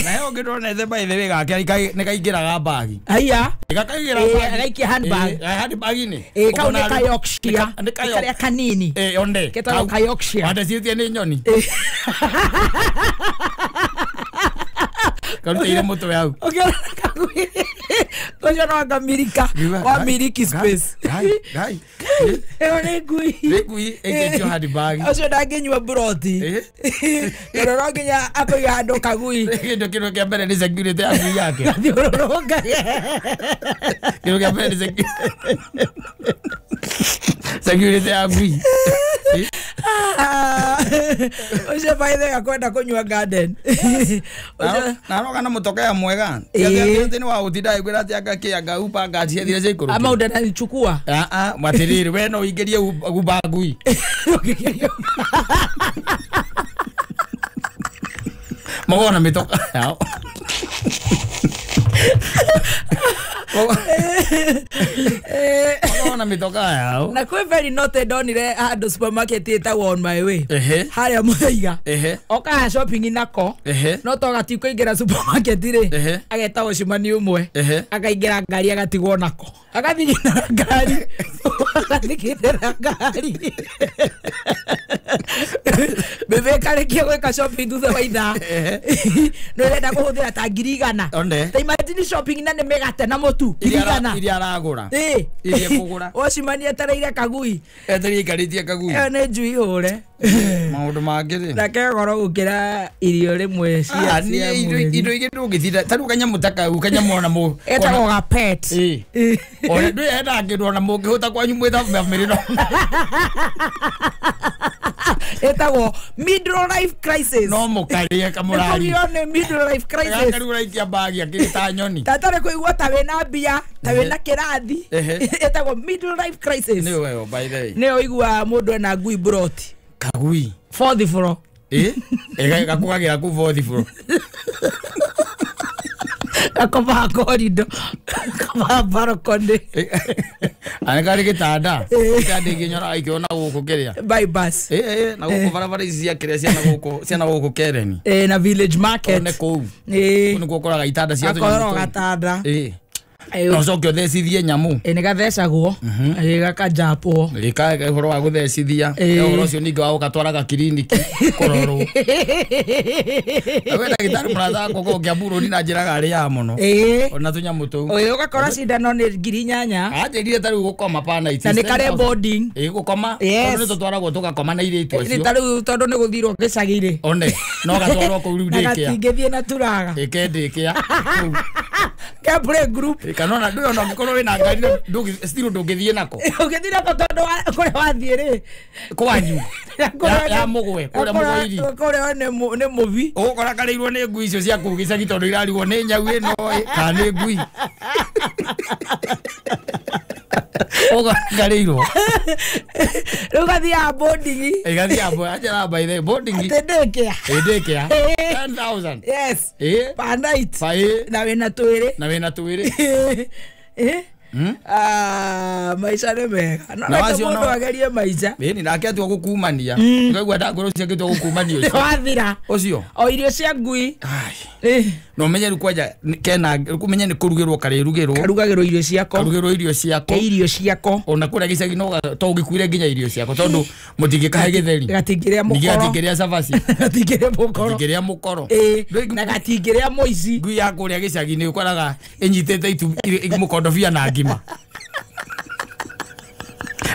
Na he ũngĩ ndonete by the way gake nĩ kaingĩraga mbagi. Haiya. Gakaingĩra mbagi. Agaikia handbag. Handbag-inĩ. Kau nĩ ka Yorkshire. Karĩa kanini. Onde. Ketagwo ka Yorkshire. Wandecitie nĩ nyoni. Karutĩire mũtwe hau. Ũkĩona kagui. Ũcio no anga wa miliki space. Ngai. Ĩyo nĩ ngui. Nĩ ngui ĩngĩikio handbag. Ũcio ndangĩnyua mburoti. Tondũ no nginya akũiga handũ kagui. Kĩndũ kĩndũ kĩa mbere nĩ security ya ngui yake. Gathiũrũrũka. Kĩndũ kĩa mbere nĩ security ya ngui. Ũcio by the way akwenda kũnyua garden. Na roga na mũtokea mwega. Atĩ nĩ wa gũtinda ĩkwĩra atĩ anga kĩ anga upa anga ciathire ciaikũrũkire. Ama ũndanichukua. Atĩrĩrĩ we no ũingĩrie uba ngui. Magona mĩtoka yao. Magona mĩtoka yao. Na kwĩ very noted ndonire handũ supermarket ĩtagwo On My Way. Harĩa Muthaiga. Okaga shopping nako. No to gatikũingĩra supermarket rĩ. Ageta ũcemani ũmwe. Akaingĩra ngari agatigwo nako. Agathiginĩra ngari. Agathiginĩra ngari. Bebe karĩkia gwĩka shopping thutha wa ithaa. Nĩ ũrenda kũhũthĩra ta 100,000. Ta imagine shopping na nĩ mĩgate na mũtu 100,000. Iria aragũra. Iria ekũgũra. Ũcemani etereire kagui. Etereire aikarĩtie kagui. Ĩyo nĩ njui hũre. Maũndũ mangĩ rĩ. Na ke goro gũkĩra irio rĩmwe cia mwĩrĩ. Indo ingĩ ndũngĩtinda ta rĩu kanyamũ ta kau kanyamũ ona mũ. Etagwo ga pet. Ona ndwĩendaga kĩndũ ona mũngĩhũta kwanyu mwĩ ta bamĩrĩ no. Etagwo middle life crisis. No mũkarĩe kamũrari. Nĩkũgio nĩ middle life crisis. Gaka rĩu ũraikia mbagi akĩrĩ ta nyoni. Tatarĩ kũigua ta wĩna mbia, ta wĩna kĩrathi. Etagwo middle life crisis. Nĩyo ĩyo by the way. Nĩyo ũiguaga mũndũ ena ngui mburoti. Kagui. Fourth floor. Gakũgagĩra kũu fourth floor. Gakomaga corridor. Gakomaga balcony. Ana karĩ gĩtanda. Gĩtanda ĩngĩnyora ikĩona gũkũ kĩrĩa. Bypass. Na gũkũ barabara ici cia kĩrĩa ciana gũkũ Kereni. Na village market. Nĩ kũu. Kũu nĩkuo ũkoraga itanda cia tũnyamũ Akorwo tũu. gatanda. No coke ũthecithie nyamũ. Nĩ gathecagwo. Gakajapwo. Gĩka ũhoro wa gũthecithia. Ũhoro ũcio ningĩ wa gũgatwaraga kiriniki kũrorwo. We ndagĩtarĩ mũrata wakwa ũkoragwo Kiambu Road na njĩraga arĩaga mũno. Ona tũnyamũ tũu. Ũgakora cindano nĩ 8,000. Anjĩrire ta rĩu gũkoma per night. Na nĩ karĩ boarding. Gũkoma. Tondũ nĩ tũtwaragwo tũgakoma na airĩtu acio. Nĩ ta rĩu tondũ nĩ gũthirwo gĩcagi-rĩ. One no gatwarwo kũu rĩu Na daycare. gatingĩthiĩ na turaga. Ĩke daycare. Ke play group. Kana ona ndũĩ ona ũngĩkorwo wĩna ngari still ndũngĩthiĩ nako. Ũngĩthiĩ nako tondũ kũrĩa wathiĩ rĩ. Kwanyu. Ya mũgwe kũrĩa mũgũiri. Kũrĩa nĩ mũbi. Ũgũkora karĩirwo nĩ ngui icio cia kũu gĩcagi tondũ irarigwo nĩ nyau ĩno ĩ kana nĩ ngui. Ũgũkora Rĩu gathiaga boarding. Ĩgathiaga anjĩra by the boarding. Atĩ daycare. Ĩ daycare. 10,000. Yes. Ĩ. Per night. Pa ĩ. Na wĩna twĩrĩ. Na wĩna twĩrĩ. Maica nĩ mega. No reke mũndũ agerie maica. Ĩni nake atua gũkumania. Ũkaigua ndakwĩra ũcio angĩtua gũkumania ũcio. Wathira. Ũcio. O irio cia ngui. No menye rĩu kwanja kena kũmenye nĩ kũrugĩrwo karĩrugĩrwo. Karugagĩrwo irio ciako. Karugĩrwo irio ciako. Ke irio ciako. Ona kũrĩa gĩcagi no to ũgĩkuire nginya irio ciako tondũ mũtingĩkahe gĩtheri. Gatingĩrĩa mũkoro. Gatingĩrĩa cabaci. Gatingĩrĩa mũkoro. Gatingĩrĩa mũkoro. Na gatingĩrĩa mũici. Ngui ya kũrĩa gĩcagi nĩ ũkoraga ĩnyitĩte itu mũkondobia na ngima.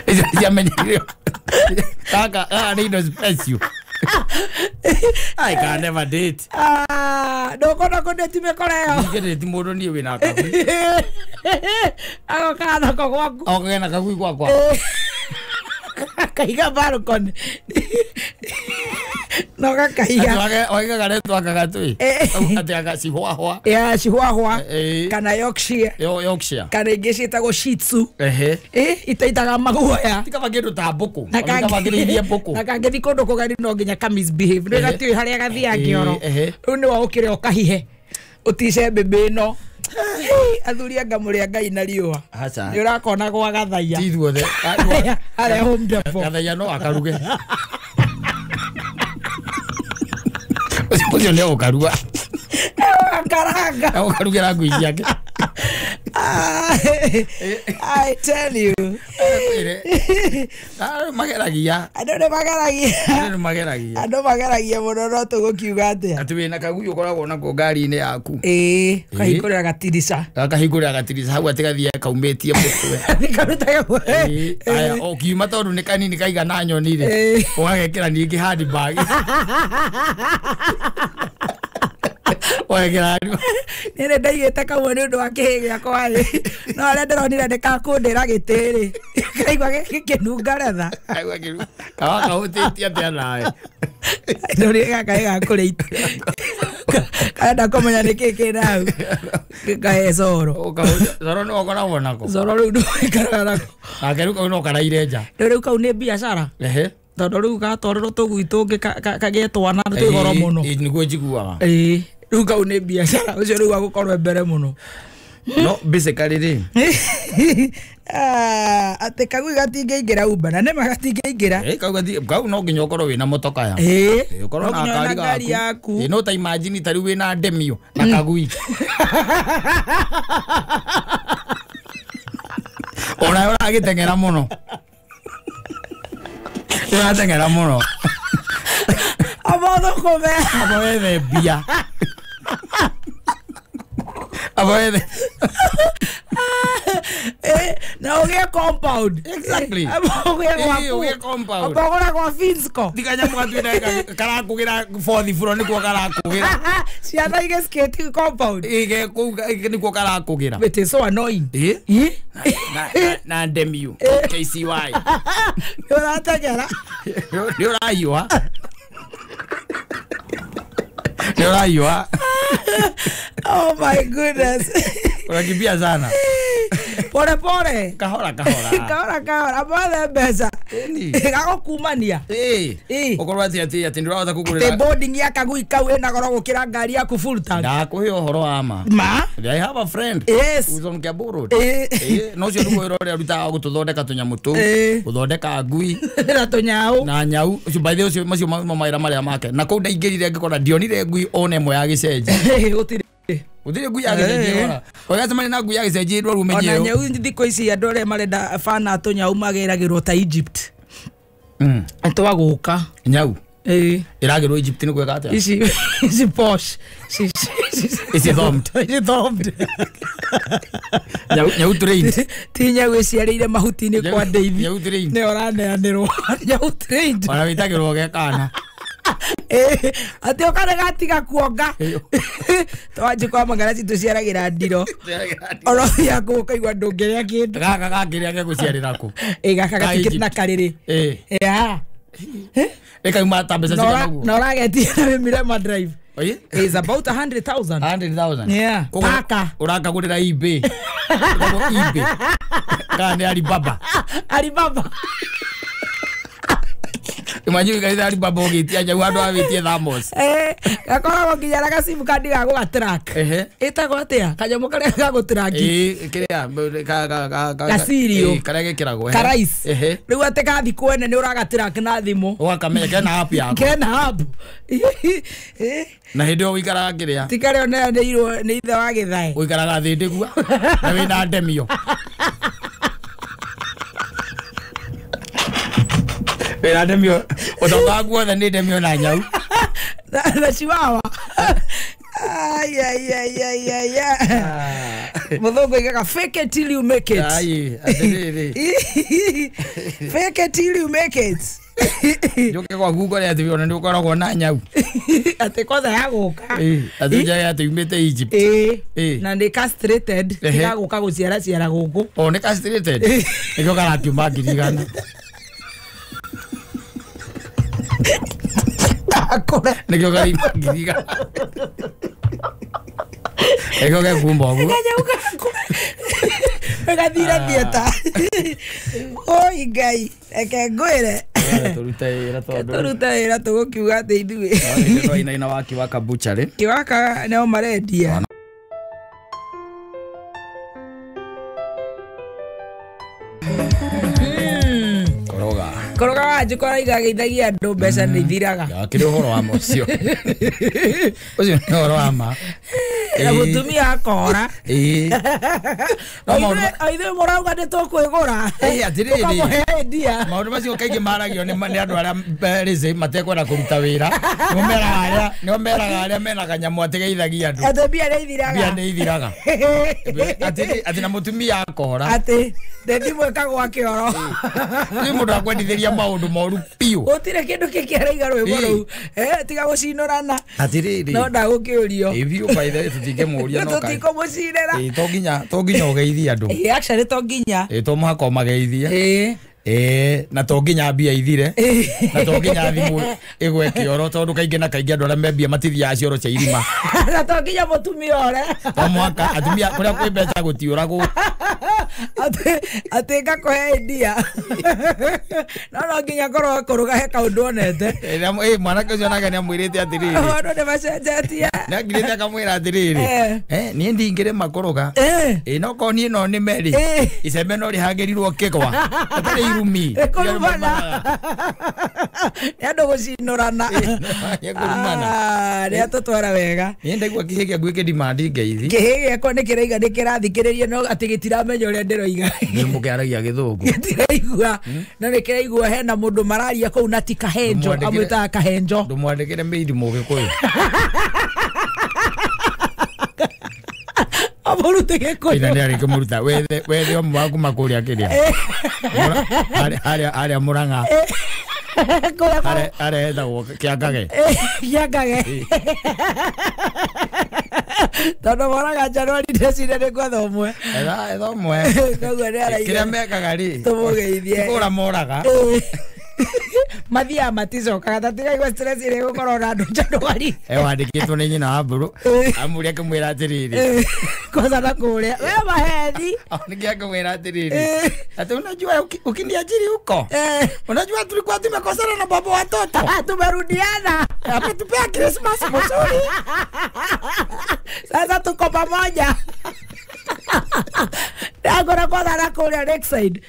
Icio ciamenyerio. Kaka, nĩ indo special. I can never date. Ndũkona kũndĩti mĩkora ĩyo. Ningĩ mũndũ niĩ wĩna kagui. Agokaga nako gwaku. Agokaga na kagui gwakwa. Kaiga balcony. No gakaiga. Oigaga retwa gagatui. Atĩ aga chihuahua. Yeah, chihuahua. Kana Yorkshire. Yorkshire. Kana ingĩ ciĩtagwo Shih Tzu. Ehe. Itaitaga maguoya. Ti kaba kĩndũ ta mbũkũ. Kaba kĩrĩithie mbũkũ. Na kangĩthiĩ kũndũ kũgeni no nginya ka misbehave. Nĩ gatiũĩ harĩa gathiaga kĩoro. Rĩu nĩwe ũkĩre ũkahihe. Ũtice mbĩmbĩ ĩno. Athuri anga mũrĩ a Ngai na riũa. Nĩ ũrakona gwa Gathaiya. Ti ithuothe. Harĩa Home Depot. Gathaiya no akaruge. Ũcio nĩ ũkaruga. Akaranga. Ũkarugĩra ngui ciake. I tell you. Mageragia. Andũ nĩ mageragia. Andũ nĩ mageragia. Andũ mageragia mũno no tũgũkiuga atĩa. Atĩ wĩna kagui ũkoragwo nako ngari-inĩ yaku. Ĩĩ, kahingũrĩra gatirica. Gakahingũrĩra gatirica hau atĩ gathiĩ kaumĩtie mũtwe. Karutaga mũtwe. Aya, ũkiuma tondũ nĩ kanini kaigana nyoni rĩ. Ũgagekĩra ningĩ handbag. Wegera nĩ ndaigĩte kamwe nĩ ũndũ wa kĩhĩ gĩakwa rĩ no arĩa ndĩronire nĩ kakũndĩra gĩtĩ rĩ kaigua gĩkĩnunga retha kawa kahutĩtie atĩa nawe ndũrĩ gaka gĩgakũrĩa karenda kũmenya nĩ kĩĩ kĩna hau gĩkahe coro coro nĩ ũkoragwo nako coro rĩu nĩ ũikaraga nako nake rĩu kau no karaire nja rĩu kau nĩ biacara tondũ rĩu gatwarĩrwo tũgui tũngĩ kagĩe twana twĩ goro mũno nĩguo njiguaga ĩĩ rĩu kau nĩ biacara ũcio rĩu agũkorwo mbere mũno no basically rĩ atĩ kagui gatingĩingĩra Uber na nĩma gatingĩingĩra kau no nginya ũkorwo wĩna motoka ya ũkorwo na ngari yaku no ta imagine ta rĩu wĩna Demio na kagui ona ũragĩteng'era mũno ũrateng'era mũno Amothũkũme abo wethe mbia abo wethe na ũgĩe compound exactly abo ũgĩe gwaku ũgĩe compound abo ũgũre gwa Finsco ti kanyamũ gatuĩte karakũgĩra fourth floor nĩkuo karakũgĩra ciana igĩ skate compound ige kũu nĩkuo karakũgĩra it is so annoying na Demio KCY nĩ ũrateng'era nĩ ũrahiũha nĩ ũrahiũha Oh my goodness. Unakimbia sana. Pole pole. Kahora kahora. Kahora kahora. Amothe mbeca. Gagũkumania. Ũkorwo atĩ atĩ atĩ ndũrahota kũgũrĩra. Atĩ boarding ya kagui kau ĩna goro gũkĩra ngari yaku full tank. Ndakũhe ũhoro wa ma. Ma? I have a friend. Yes. Who's on Kiambu Road. No ũcio nĩguo wĩra ũrĩa arutaga gũtũthondeka tũnyamũ tũu. Gũthondeka ngui. Na tũnyau. Na nyau. Ũcio by the way ũcio macio mawĩra marĩa make. Na kũu ndaingĩrire ngĩkora ndionire ngui ona ĩmwe ya gĩcenji. Gũtirĩ. Gũtirĩ ngui ya gĩcenji ora. Ũgacemania na ngui ya gĩcenji ndwaru ũmenye. Ona nyau thikũ ici andũ arĩa marenda bana tũnyau magĩragĩrwo ta Egypt. Twagũka. Nyau. Ĩragĩrwo Egypt nĩ gwĩka atĩa? Ici posh. Ici thumbed. Ici thumbed. Nyau trained. Ti nyau ĩciarĩire mahuti-inĩ kwa ndeithi. Nyau trained. Nĩ ũraneanĩrwo. Nyau trained. Ona wĩtagĩrwo ge kana. Atĩ ũkarega tiga kuonga. Twanji kwa mangara citũciaragĩra ndiro. Oro yaku ũkaigua ndũngĩrĩa kĩndũ. Gaka gakĩrĩa gegũciarĩra kũ? Ĩ gaka gatikĩrĩ na karĩrĩ. Yeah. Ĩkauma ta mbeca cigana ũguo? Na ũragetia na Mirema Drive. Oye? Is about 100,000. 100,000. Yeah. Paka. Ũrakagũrĩra eBay. eBay. Kana nĩ Alibaba. Alibaba. Imagine kaitha Alibaba ũgĩtia nyau handũ ha wĩtie Thamos. Gakoragwo nginya na gacimu kandi ga gũgatrack. Ĩtagwo atĩa? Kanyamũ karĩa ga gũtrack. Kĩrĩa Gacirio. Karĩa gekĩragwo. Karais. Rĩu atĩ gathi kwene nĩ ũragatrack na thimũ. Ũgakamenya kena app yako. Kena app. Na hĩndĩ ĩyo ũikaraga kĩrĩa? Ti karĩa ũneanĩirwo nĩ ithe wa gĩthae. Ũikaraga thĩndĩgua na wĩna ndemio. Wĩna ndemio. Ũtonga waku wothe nĩ ndemio na nyau. Na chihuahua. Ai ai ai ai ai. Mũthũngũ aigaga fake it till you make it. Ai, atĩrĩrĩ. Fake it till you make it. Njoke kwa Google atĩ ona nĩ ũkoragwo na nyau. Atĩ kwanza ya gũka. Atĩ njaga atĩ yumĩte Egypt. Na nĩ castrated, tiga gũka gũciara ciara gũkũ. O nĩ castrated. Nĩkĩo karakiuma 100,000. Nĩkĩo karauma 100,000. Nĩkĩo gekumba ũguo. Kanyau gakũre. Gathira theatre. Oi Ngai, reke ngwĩre. Tũrute wĩra tondũ. Tũrute wĩra tũgũkiuga atĩ ithuĩ. Nĩ wa Kiwaka Butchery. Kiwaka nĩo marendia. Koroga. Koroga wa Njũkũ arauga ageithagia andũ mbeca nĩ ithiraga. Akĩrĩ ũhoro wa ma ũcio. Ũcio nĩ ũhoro wa ma. Na mũtumia akora. Ithuĩ mũrauga nĩ tũkwĩgũra. Atĩrĩrĩ. Ũkamũhe idea. Maũndũ macio kaingĩ maragio nĩ andũ arĩa rĩcĩ matekwenda kũruta wĩra. Nĩo meraga arĩa mena kanyamũ atĩ geithagia andũ. Atĩ mbia nĩ ithiraga. Mbia nĩ ithiraga. Atĩ na mũtumia akora. Atĩ thimũ ĩkagwa kĩoro. Nĩ mũndũ akwendithĩria maũndũ moru biũ. Gũtirĩ kĩndũ kĩngĩ araiga rwĩmbo rũu. Tiga gũcinũrana. Atĩrĩrĩ. No ndagũkĩũrio. Biũ by the way tũtingĩmũria no kaĩ. Tũtikũmũcinĩra. To nginya ũgeithie andũ. Actually to nginya. To mũhaka ũmageithie. Na to nginya mbia ithire. Na to nginya thimũ ĩgwe kĩoro tondũ kaingĩ na kaingĩ andũ arĩa me mbia matithiaga cioro cia irima. Na to nginya mũtumia ore. To mũhaka atumia kũrĩa kwĩ mbeca gũtiũragwo. Atĩ ngakũhe idea. No no nginya korwo kũruga he kaũndũ onete. Mwanake ũcio nake nĩamwĩrĩte atĩrĩrĩ. Maũndũ nĩ macenjetie. Nĩangirĩte akamwĩra atĩrĩrĩ. Niĩ ndingĩrĩma kũruga. No korwo niĩ no nĩme rĩ. Icembe no rĩhangĩrirwo kĩgwa. Atarĩ irumi. Kũrumana. Nĩ andũ gũcinũrana. Nĩ kũrumana. Nĩ atũtwara wega. Niĩ ndaigua kĩhĩ gĩaku gĩkĩdimandi ngeithi. Kĩhĩ gĩakwa nĩ kĩraiga nĩ kĩrathikĩrĩria no atĩ gĩtiramenya ũrĩa ndĩroiga. Nĩ mũkĩaragia gĩthũngũ. Gĩtiraigua. No nĩ kĩraigua hena mũndũ mararia kũu na ti Kahenjo, amwĩtaga Kahenjo. Ndũmwandĩkĩre mĩiri mũgĩkũyũ. Amũrute gĩkũyũ. Ina nĩ arĩkĩmũruta wethe ũmwe wa kuma kũrĩa kĩrĩa. Harĩa Mũrang'a. Harĩa hetagwo Kĩangage. Kĩangage. Tondũ moraga Januari ndeciria nĩ gwetha ũmwe. Etha ũmwe. Koguo nĩ araiga. Kĩrĩa mekaga rĩ. Tũmũgeithie. Kũra moraga. Mathiaga maticokaga ta tigaigua stress ĩrĩa ĩgũkorwo na andũ Januari. Wandĩkĩtwo nĩ nyina wa mbũrũ. Amũria akĩmwĩra atĩrĩrĩ. Kwanza na kũrĩa. We mahethi. Nĩkĩ akĩmwĩra atĩrĩrĩ. Ati unajua ukiniajiri huko. Unajua tulikuwa tumekosana na baba watoto. Tumerudiana. Ametupea Christmas mzuri. Sasa tuko pamoja. Ndagora kwanza na kũrĩa Lakeside.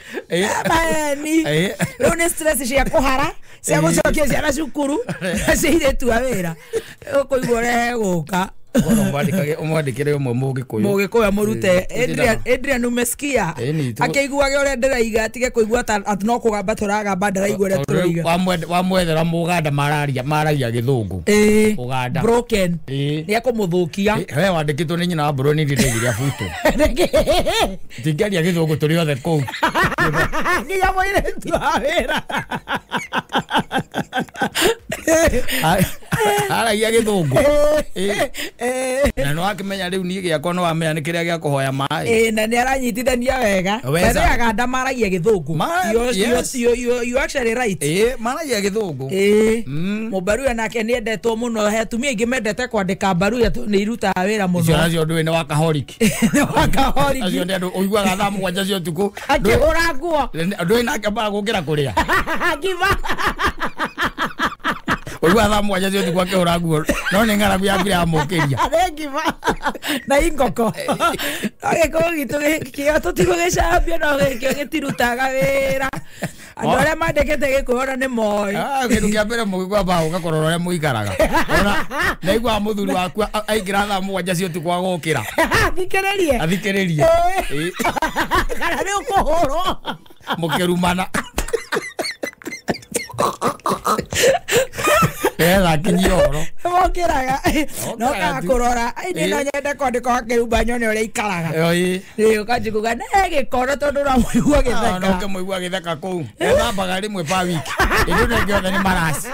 Maeni. Rĩu nĩ stress cia kũhara, cia gũcokia ciana cukuru, na cia airĩtu a wĩra. Ũkũigua ũrĩa hegũka. Ũmwandĩkĩre ũmwe mũgĩkũyũ. Mũgĩkũyũ amũrute. Adrian umesikia? Akĩiguage ũrĩa ndĩraiga atige kũigua ta atĩ no kũgamba tũragamba ndaraigua ũrĩa tũroiga. Wamwethera mũganda maragia gĩthũngũ. Ũganda. Broken. Nĩ ekũmũthũkia. We wandĩkĩtwo nĩ nyina wa mbũrũ nĩ ndĩraigire abuto. Tingĩaria gĩthũngũ tũrĩ othe kũu. Nginya mũirĩtu wa wĩra. Aragia gĩthũngũ. Na no akĩmenya rĩu niĩ gĩakwa no amenya nĩ kĩrĩa gĩa kũhoya maĩ. Na nĩ aranyitithania wega. Weza. Arĩa Aganda maragia gĩthũngũ. You actually right. Maragia gĩthũngũ. Mũbaruya nake nĩ endetwo mũno. He atumia aingĩ mendete kwandĩka baruya tondũ nĩ irutaga wĩra mũno. Icio nacio ndũĩ nĩ workaholic. Nĩ workaholic. Acio nĩ andũ ũiguaga thaa 7 cia ũtukũ. Akĩhũra nguo. Ndũĩ nake ambaga gũkĩra kũrĩa. Ngima. Ũiguaga thaa 7 cia ũtukũ akĩhũra nguo. No nĩ ng'aragu yaku yamũkĩria. Nĩ ngima. Na ingoko. No gĩkũyũ gitũ kĩo tũtigũgĩcambia no gĩkĩo gĩtirutaga wĩra. Andũ arĩa mandĩkĩte gĩkũyũ ona nĩ moĩ. Kĩndũ kĩa mbere mũgĩkwamba ũgakorora ũrĩa mũikaraga. Ona naiguaga mũthuri waku aingĩra thaa 7 cia ũtukũ agokĩra. Athikĩrĩrie. Athikĩrĩrie. Kana nĩ ũkũhũrwo. Mũkĩrumana. Etha kinyia ũhoro. Mokĩraga. No kaga kũrora. Niĩ no nyende kwandĩka wakĩrumba nyone ũrĩa aikaraga. Ũkanjia kuga nĩ gĩkono tondũ ũramũigua agĩtheka. No ũkĩmũigua agĩtheka kũu. Ethambaga rĩmwe per week. Ĩndĩ ĩno ĩngĩ yothe nĩ maraci.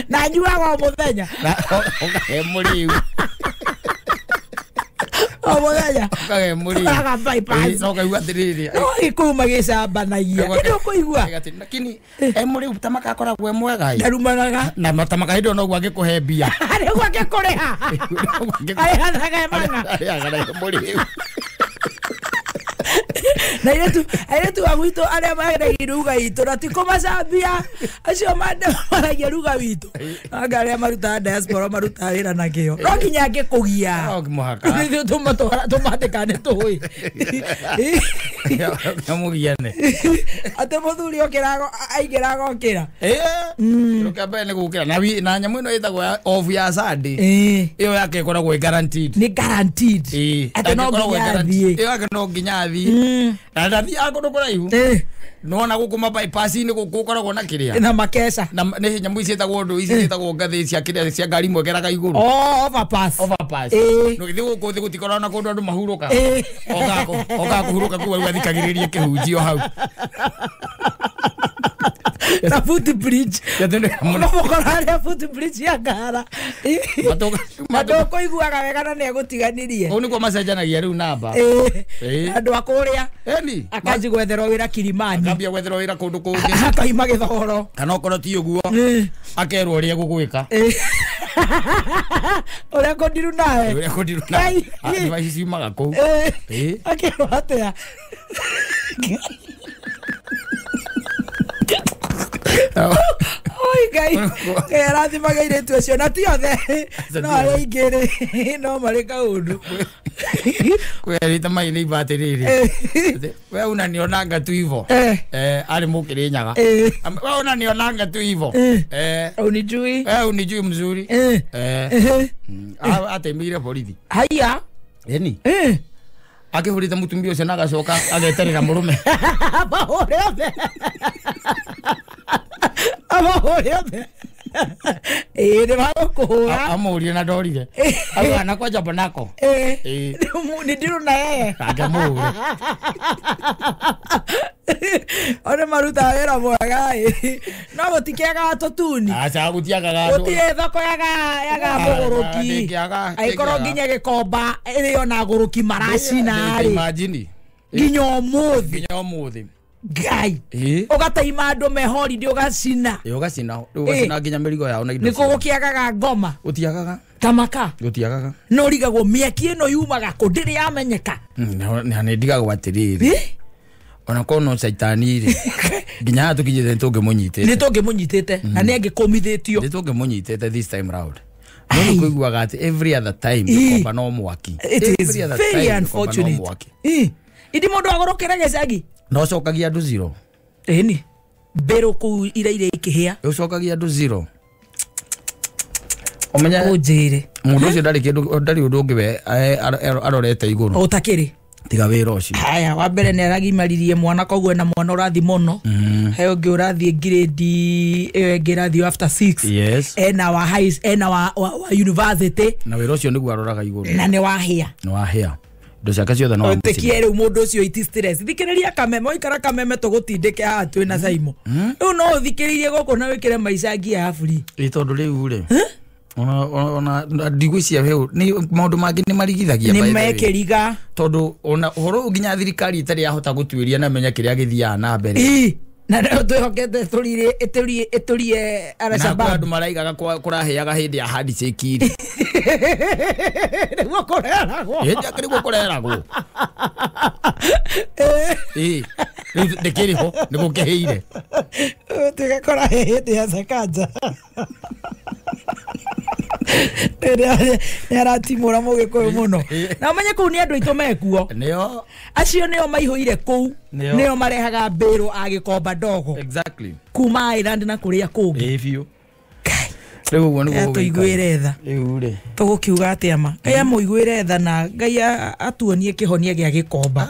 Na anyuaga o mũthenya. Na ũkahe mũrĩu. O mũthenya. Ũkahe mũrĩu. Ũkaga bypass. No ũkaigua atĩrĩrĩ. No gĩkũyũ magĩcambanagia. Ĩndĩ ũkũigua. Lakini mũrĩu ta makakoragwo e mwega. Ndarumanaga. Na ta maka hĩndĩ ĩyo noguo angĩkũhe mbia. Nĩguo angĩkũrĩha. Arĩhathaga e mang'a. Arĩhaga na mũrĩu. Na airĩtu a gwitũ arĩa mendagia ruga itũ na ti kũmacambia acio maragia ruga witũ anga arĩa marutaga diaspora marutaga wĩra na kĩo no nginya angĩkũgia No mũhaka. Ithuĩ tũmandĩka nĩ tũĩ Mũgiane. Atĩ mũthuri aingĩra agokĩra. Kĩndũ kĩa mbere nĩ gũkĩra na nyamũ ĩno ĩtagwo off ya Sunday. Ĩyo yake ĩkoragwo ĩ guaranteed. Nĩ guaranteed. Atĩ no nginya athiĩ. Ĩyo yake no nginya athiĩ. Na ndathiaga kũndũ kũraihu. Nona gũkũ ma bypass-inĩ gũkũ ũkoragwo na kĩrĩa. Na makeca. Na nĩ nyamũ ici ciĩtagwo ndũ ici ciĩtagwo ngathĩ cia kĩrĩa cia ngari imwe ĩgeraga igũrũ. Oh, overpass. Overpass. No githĩ gũkũ thĩ gũtikoragwo na kũndũ andũ mahurũkaga. Okaga kũhurũka kũu rĩu athikagĩrĩrie kĩhunjio hau. Na foot bridge. No mũkora harĩa foot bridge ya Ngara. Andũ ũkũiguaga wega na nĩegũtiganirie. Kũu nĩkuo macenjanagia rĩu namba. Andũ a kũrĩa. Akanji gwetherwo wĩra Kilimani. Akambia gwetherwo wĩra kũndũ kũngĩ. Akaima gĩthogoro. Kana okorwo ti ũguo akerwo ũrĩa egũgwĩka. Ũrĩa kũndiru nawe. Ũrĩa kũndiru nawe. Advice ciumaga kũu. Akerwo atĩa? Oi Ngai, Ngai arathimaga airĩtu acio na ti othe no arĩa aingĩ rĩ no marĩ kaũndũ. Kwĩrĩte mai nĩ iba atĩrĩrĩ we unanionanga tu hivo arĩ Mũkĩrĩnyaga we unanionanga tu hivo unijui unijui mzuri atemire borithi. Haiya. Ĩni akĩhũrĩte mũtumia ũcio na agacoka ageterera mũrũme. Amahũre othe. Amahũre othe. Nĩ magũkũhũra. Amũrie na ndorire. Auga na kwanja bonako. Nĩ ndirũ na yeye. Angĩmũhũre. One marutaga wĩra mwega ĩ. No gũtikĩagaga tũtuni. Aca gũtiagaga. Gũtirĩ thoko yagaga mũgũrũki. Angĩkorwo nginya Gĩkomba ĩrĩ ona agũrũki maracina rĩ. Imagine. Nginya ũmũthĩ. Nginya ũmũthĩ. Ngai. Ũgataima andũ me holiday ũgacina. Ũgacina. Ũgacina nginya mĩrigo yao na indo. Nĩkũ gũkĩagaga ngoma. Gũtiagaga. Tamaka. Gũtiagaga. No ũrigagwo mĩaki ĩno yumaga kũ ndĩrĩ yamenyeka. Na nĩ ndigagwo atĩrĩrĩ. Ona korwo no caitani rĩ nginya haha tũkinyĩte nĩ tũngĩmũnyitĩte. Nĩ tũngĩmũnyitĩte na nĩ angĩkũmithĩtio. Nĩ tũngĩmũnyitĩte this time round. No nĩ kũiguaga atĩ every other time gĩkomba no mwaki. It is very unfortunate. Indi mũndũ agũrũkĩre gĩcagi. No ũcokagia andũ zero. Ĩni. Mbĩrũ kũu iraire ikĩhĩa. Ũcokagia andũ zero. Ũmenye ũnjĩre. Mũndũ ũcio ndarĩ kĩndũ ndarĩ ũndũ ũngĩ we arorete igũrũ. Ũtakĩrĩ. Tiga wĩra ũcio. Haya wa mbere nĩ aragimaririe mwana koguo na mwana ũrathiĩ mũno. He ũngĩ ũrathiĩ grade ĩyo ĩngĩ ĩrathiĩ after 6. Yes. Ena wa high ena wa university. Na wĩra ũcio nĩguo aroraga igũrũ. Na nĩ wahĩa. Nĩ wahĩa. Indo ciake ciothe no Tekie rĩu mũndũ ũcio iti stress. Thikĩrĩria kameme oikara kameme tũgũtindĩke haha twĩ na Saimo. Rĩu no ũthikĩrĩrie gũkũ na wĩkĩre maica ngia ya free. Ĩ tondũ rĩu rĩ ona ndigwĩciria hau nĩ maũndũ mangĩ nĩ marigithagia nĩ mekĩriga tondũ ona ũhoro nginya thirikari ĩtarĩ yahota gũtuĩria na menya kĩrĩa gĩthiaga na mbere. Na rĩu twĩhokete ĩtũrie Al-Shabaab. Na andũ maraigaga kũraheaga hĩndĩ ya handshake rĩ. Nĩguo kũreragwo. Nĩguo kũreragwo. Ĩ rĩu ndĩkĩrĩ ho nĩ gũkĩhĩire. Tuĩke kũrahe hĩndĩ ya Sakaja. Nĩ aratimũra mũgĩkũyũ mũno. Na ũmenye kũu nĩ andũ aitũ mekuo. Nĩo acio nĩo maihũire kũu. Nĩo marehaga mbĩrũ a Gĩkomba ndogo. Exactly. Kuma Ireland na kũrĩa kũngĩ. Ĩ biũ. Rĩu ũguo nĩguo tũiguĩre tha. Rĩu rĩ tũgũkiuga atĩa ma. Ngai amũiguĩre tha na Ngai atuonie kĩhonia gĩa Gĩkomba.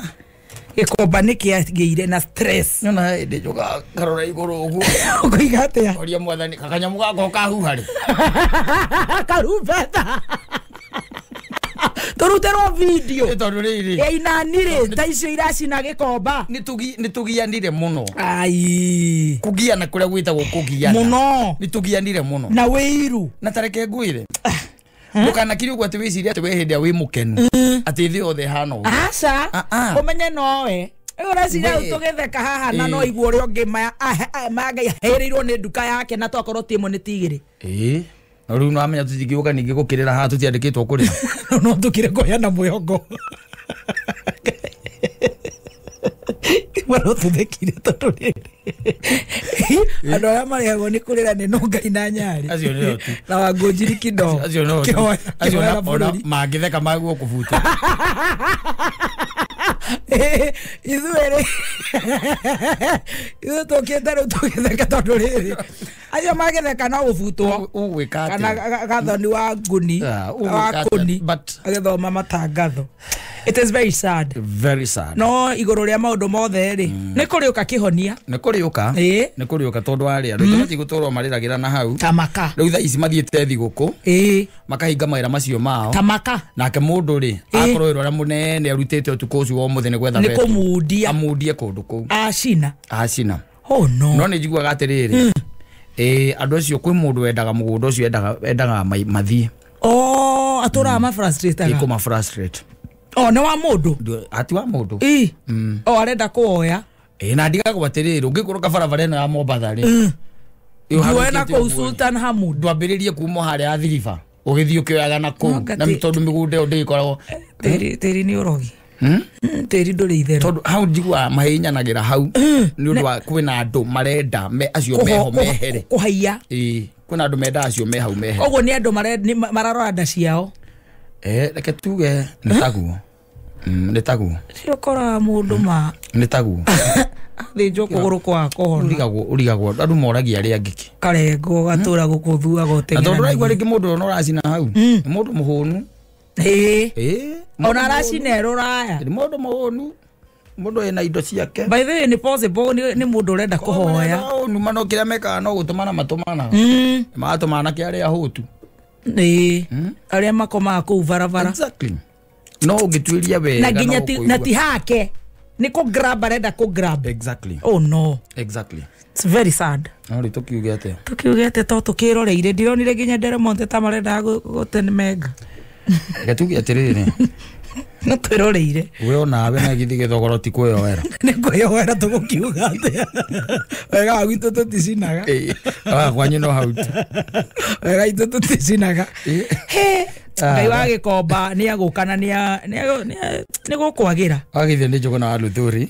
Gĩkomba nĩ kĩagĩire na stress. Nĩona hĩndĩ njũkaga ngarora igũrũ ũguo. Ũkoiga atĩa? Ũria mwathani kanyamũ gakwa kahuha rĩ. Karumbeta. Tũrutĩrwo video. Tondũ rĩrĩ ya inani rĩ ta icio iracina Gĩkomba. Nĩ tũgianire mũno. Ai. Kũgiana kũrĩa gwĩtagwo kũgiana. Mũno. Nĩ tũgianire mũno. Na wĩiru. Na tareke ngwĩre. Ndũkanakire ũguo atĩ wĩcirie atĩ we hĩndĩ ĩrĩa wĩ mũkenu. Atĩ thĩ yothe ĩhana ũguo. Aca. Ũmenye nowe. Rĩu ũreciria rĩu tũgĩtheka haha na no igua ũrĩa ũngĩ Ngai ahĩrĩirwo nĩ nduka yake na twakorwo ti ĩmwe nĩ ti igĩrĩ. Ĩĩ. No rĩu nĩwamenya tũtingĩũka ningĩ gũkĩrĩra haha tũtiandĩkĩtwo kũrĩra. No tũkire kũheana mwĩhoko. Waro tũthekire tondũ rĩrĩ andũ arĩa marehagwo nĩ kũrĩra nĩ no Ngai na Nyarĩ. Acio nĩo tu. Na Wangũnjiri Kĩndoo. Acio nĩo tu. Acio ona mangĩtheka maguo kũbuta. Ithuĩ rĩ ithuĩ tũkĩte rĩu tũgĩtheka tondũ rĩrĩ acio magĩtheka no gũbutwo. Ũgwĩka atĩa? Kana gathoni wa ngũni wa kũni agĩthoma matangatho. It is very sad. Very sad. No igũrũ rĩa maũndũ mothe rĩ nĩ kũrĩũka kĩhonia. Nĩ kũrĩũka. Nĩ kũrĩũka tondũ arĩa andũ aingĩ matigũtũrwo marĩragĩra na hau. Tamaka. Rĩu thaa ici mathiĩte thigũkũ. Makahinga mawĩra macio mao. Tamaka. Nake mũndũ rĩ akorwo wĩra ũrĩa mũnene arutĩte ũtukũ ũcio wa ũmũthĩ nĩ gwetha Nĩ kũmundia. Amundie kũndũ kũu. Acina. Acina. Oh no. No nĩ njiguaga atĩrĩrĩ. Andũ acio kwĩ mũndũ wendaga mũgũnda ũcio endaga mathiĩ. Oh, atũraga ma frustrate. Ĩ kũma frustrate. Oh, nĩ wa mũndũ? Ati wa mũndũ. Ĩ. Oh, arenda kũoya. Ĩ na ndigagwo atĩrĩrĩ ũngĩkũrũka barabara ĩno ya Mombatha rĩ. Nduoe kũu Sultan Hamud. Ndwambĩrĩrie kuma harĩa Athi-River. Ũgĩthiĩ ũkĩoyaga na kũu. Na tondũ mĩgũnda ĩyo ndĩgĩkoragwo. Tĩri nĩ ũrogi. Tĩri ndũrĩ itherũ. Tondũ hau njiguaga mahihinyanagĩra hau nĩ ũndũ wa kwĩna andũ marenda acio meho mehere. Kũhaiya. Ĩ kwĩna andũ menda acio me hau mehere. Koguo nĩ andũ mararora nda ciao. Reke tuge nĩ taguo. Nĩ taguo. Cio ũkoraga mũndũ ma. Nĩ taguo. Athĩnjwo kũgũrũ kwa kũhona. Ũrigagwo andũ moragia arĩa angĩ kĩ. Karengo gatũra gũkũthuaga ũteng'eranagia. Na tondũ ũraigua rĩngĩ mũndũ ũrĩa ũracina hau. Nĩ mũndũ mũhũnu. Ĩ. Ona aracina e rũraya. Nĩ mũndũ mũhũnu. Mũndũ ena indo ciake. By the way nĩ possible nĩ mũndũ ũrenda kũhoya. Numa no kĩrĩa mekaga no gũtũmana matũmanaga. Magatũmana kĩ arĩa ahũtu. Ĩ. Arĩa makomaga kũu barabara. Exactly. No ũngĩtuĩria wega. Na nginya na ti hake. Nĩ kũ grab arenda kũ grab. Exactly. Oh no. Exactly. It's very sad. No rĩ tũkiuge atĩa? Tũkiuge atĩa to tũkĩroreire ndironire nginya Deremonte ta marendaga gũtemenga. Reke tuge atĩrĩrĩ. No twĩroreire. We onawe na gĩthiĩ gĩthogoro ti kwĩyoera. Nĩ kwĩyoera tũgũkiuga atĩa? Wega wa gwitũ tũticinaga. Kwanyu no hau tu. Wega itũ tũticinaga. Ngai wa Gĩkomba nĩ agũka na nĩ gũkwagĩra. Wagithio nĩ Njũgũna wa Luthuri.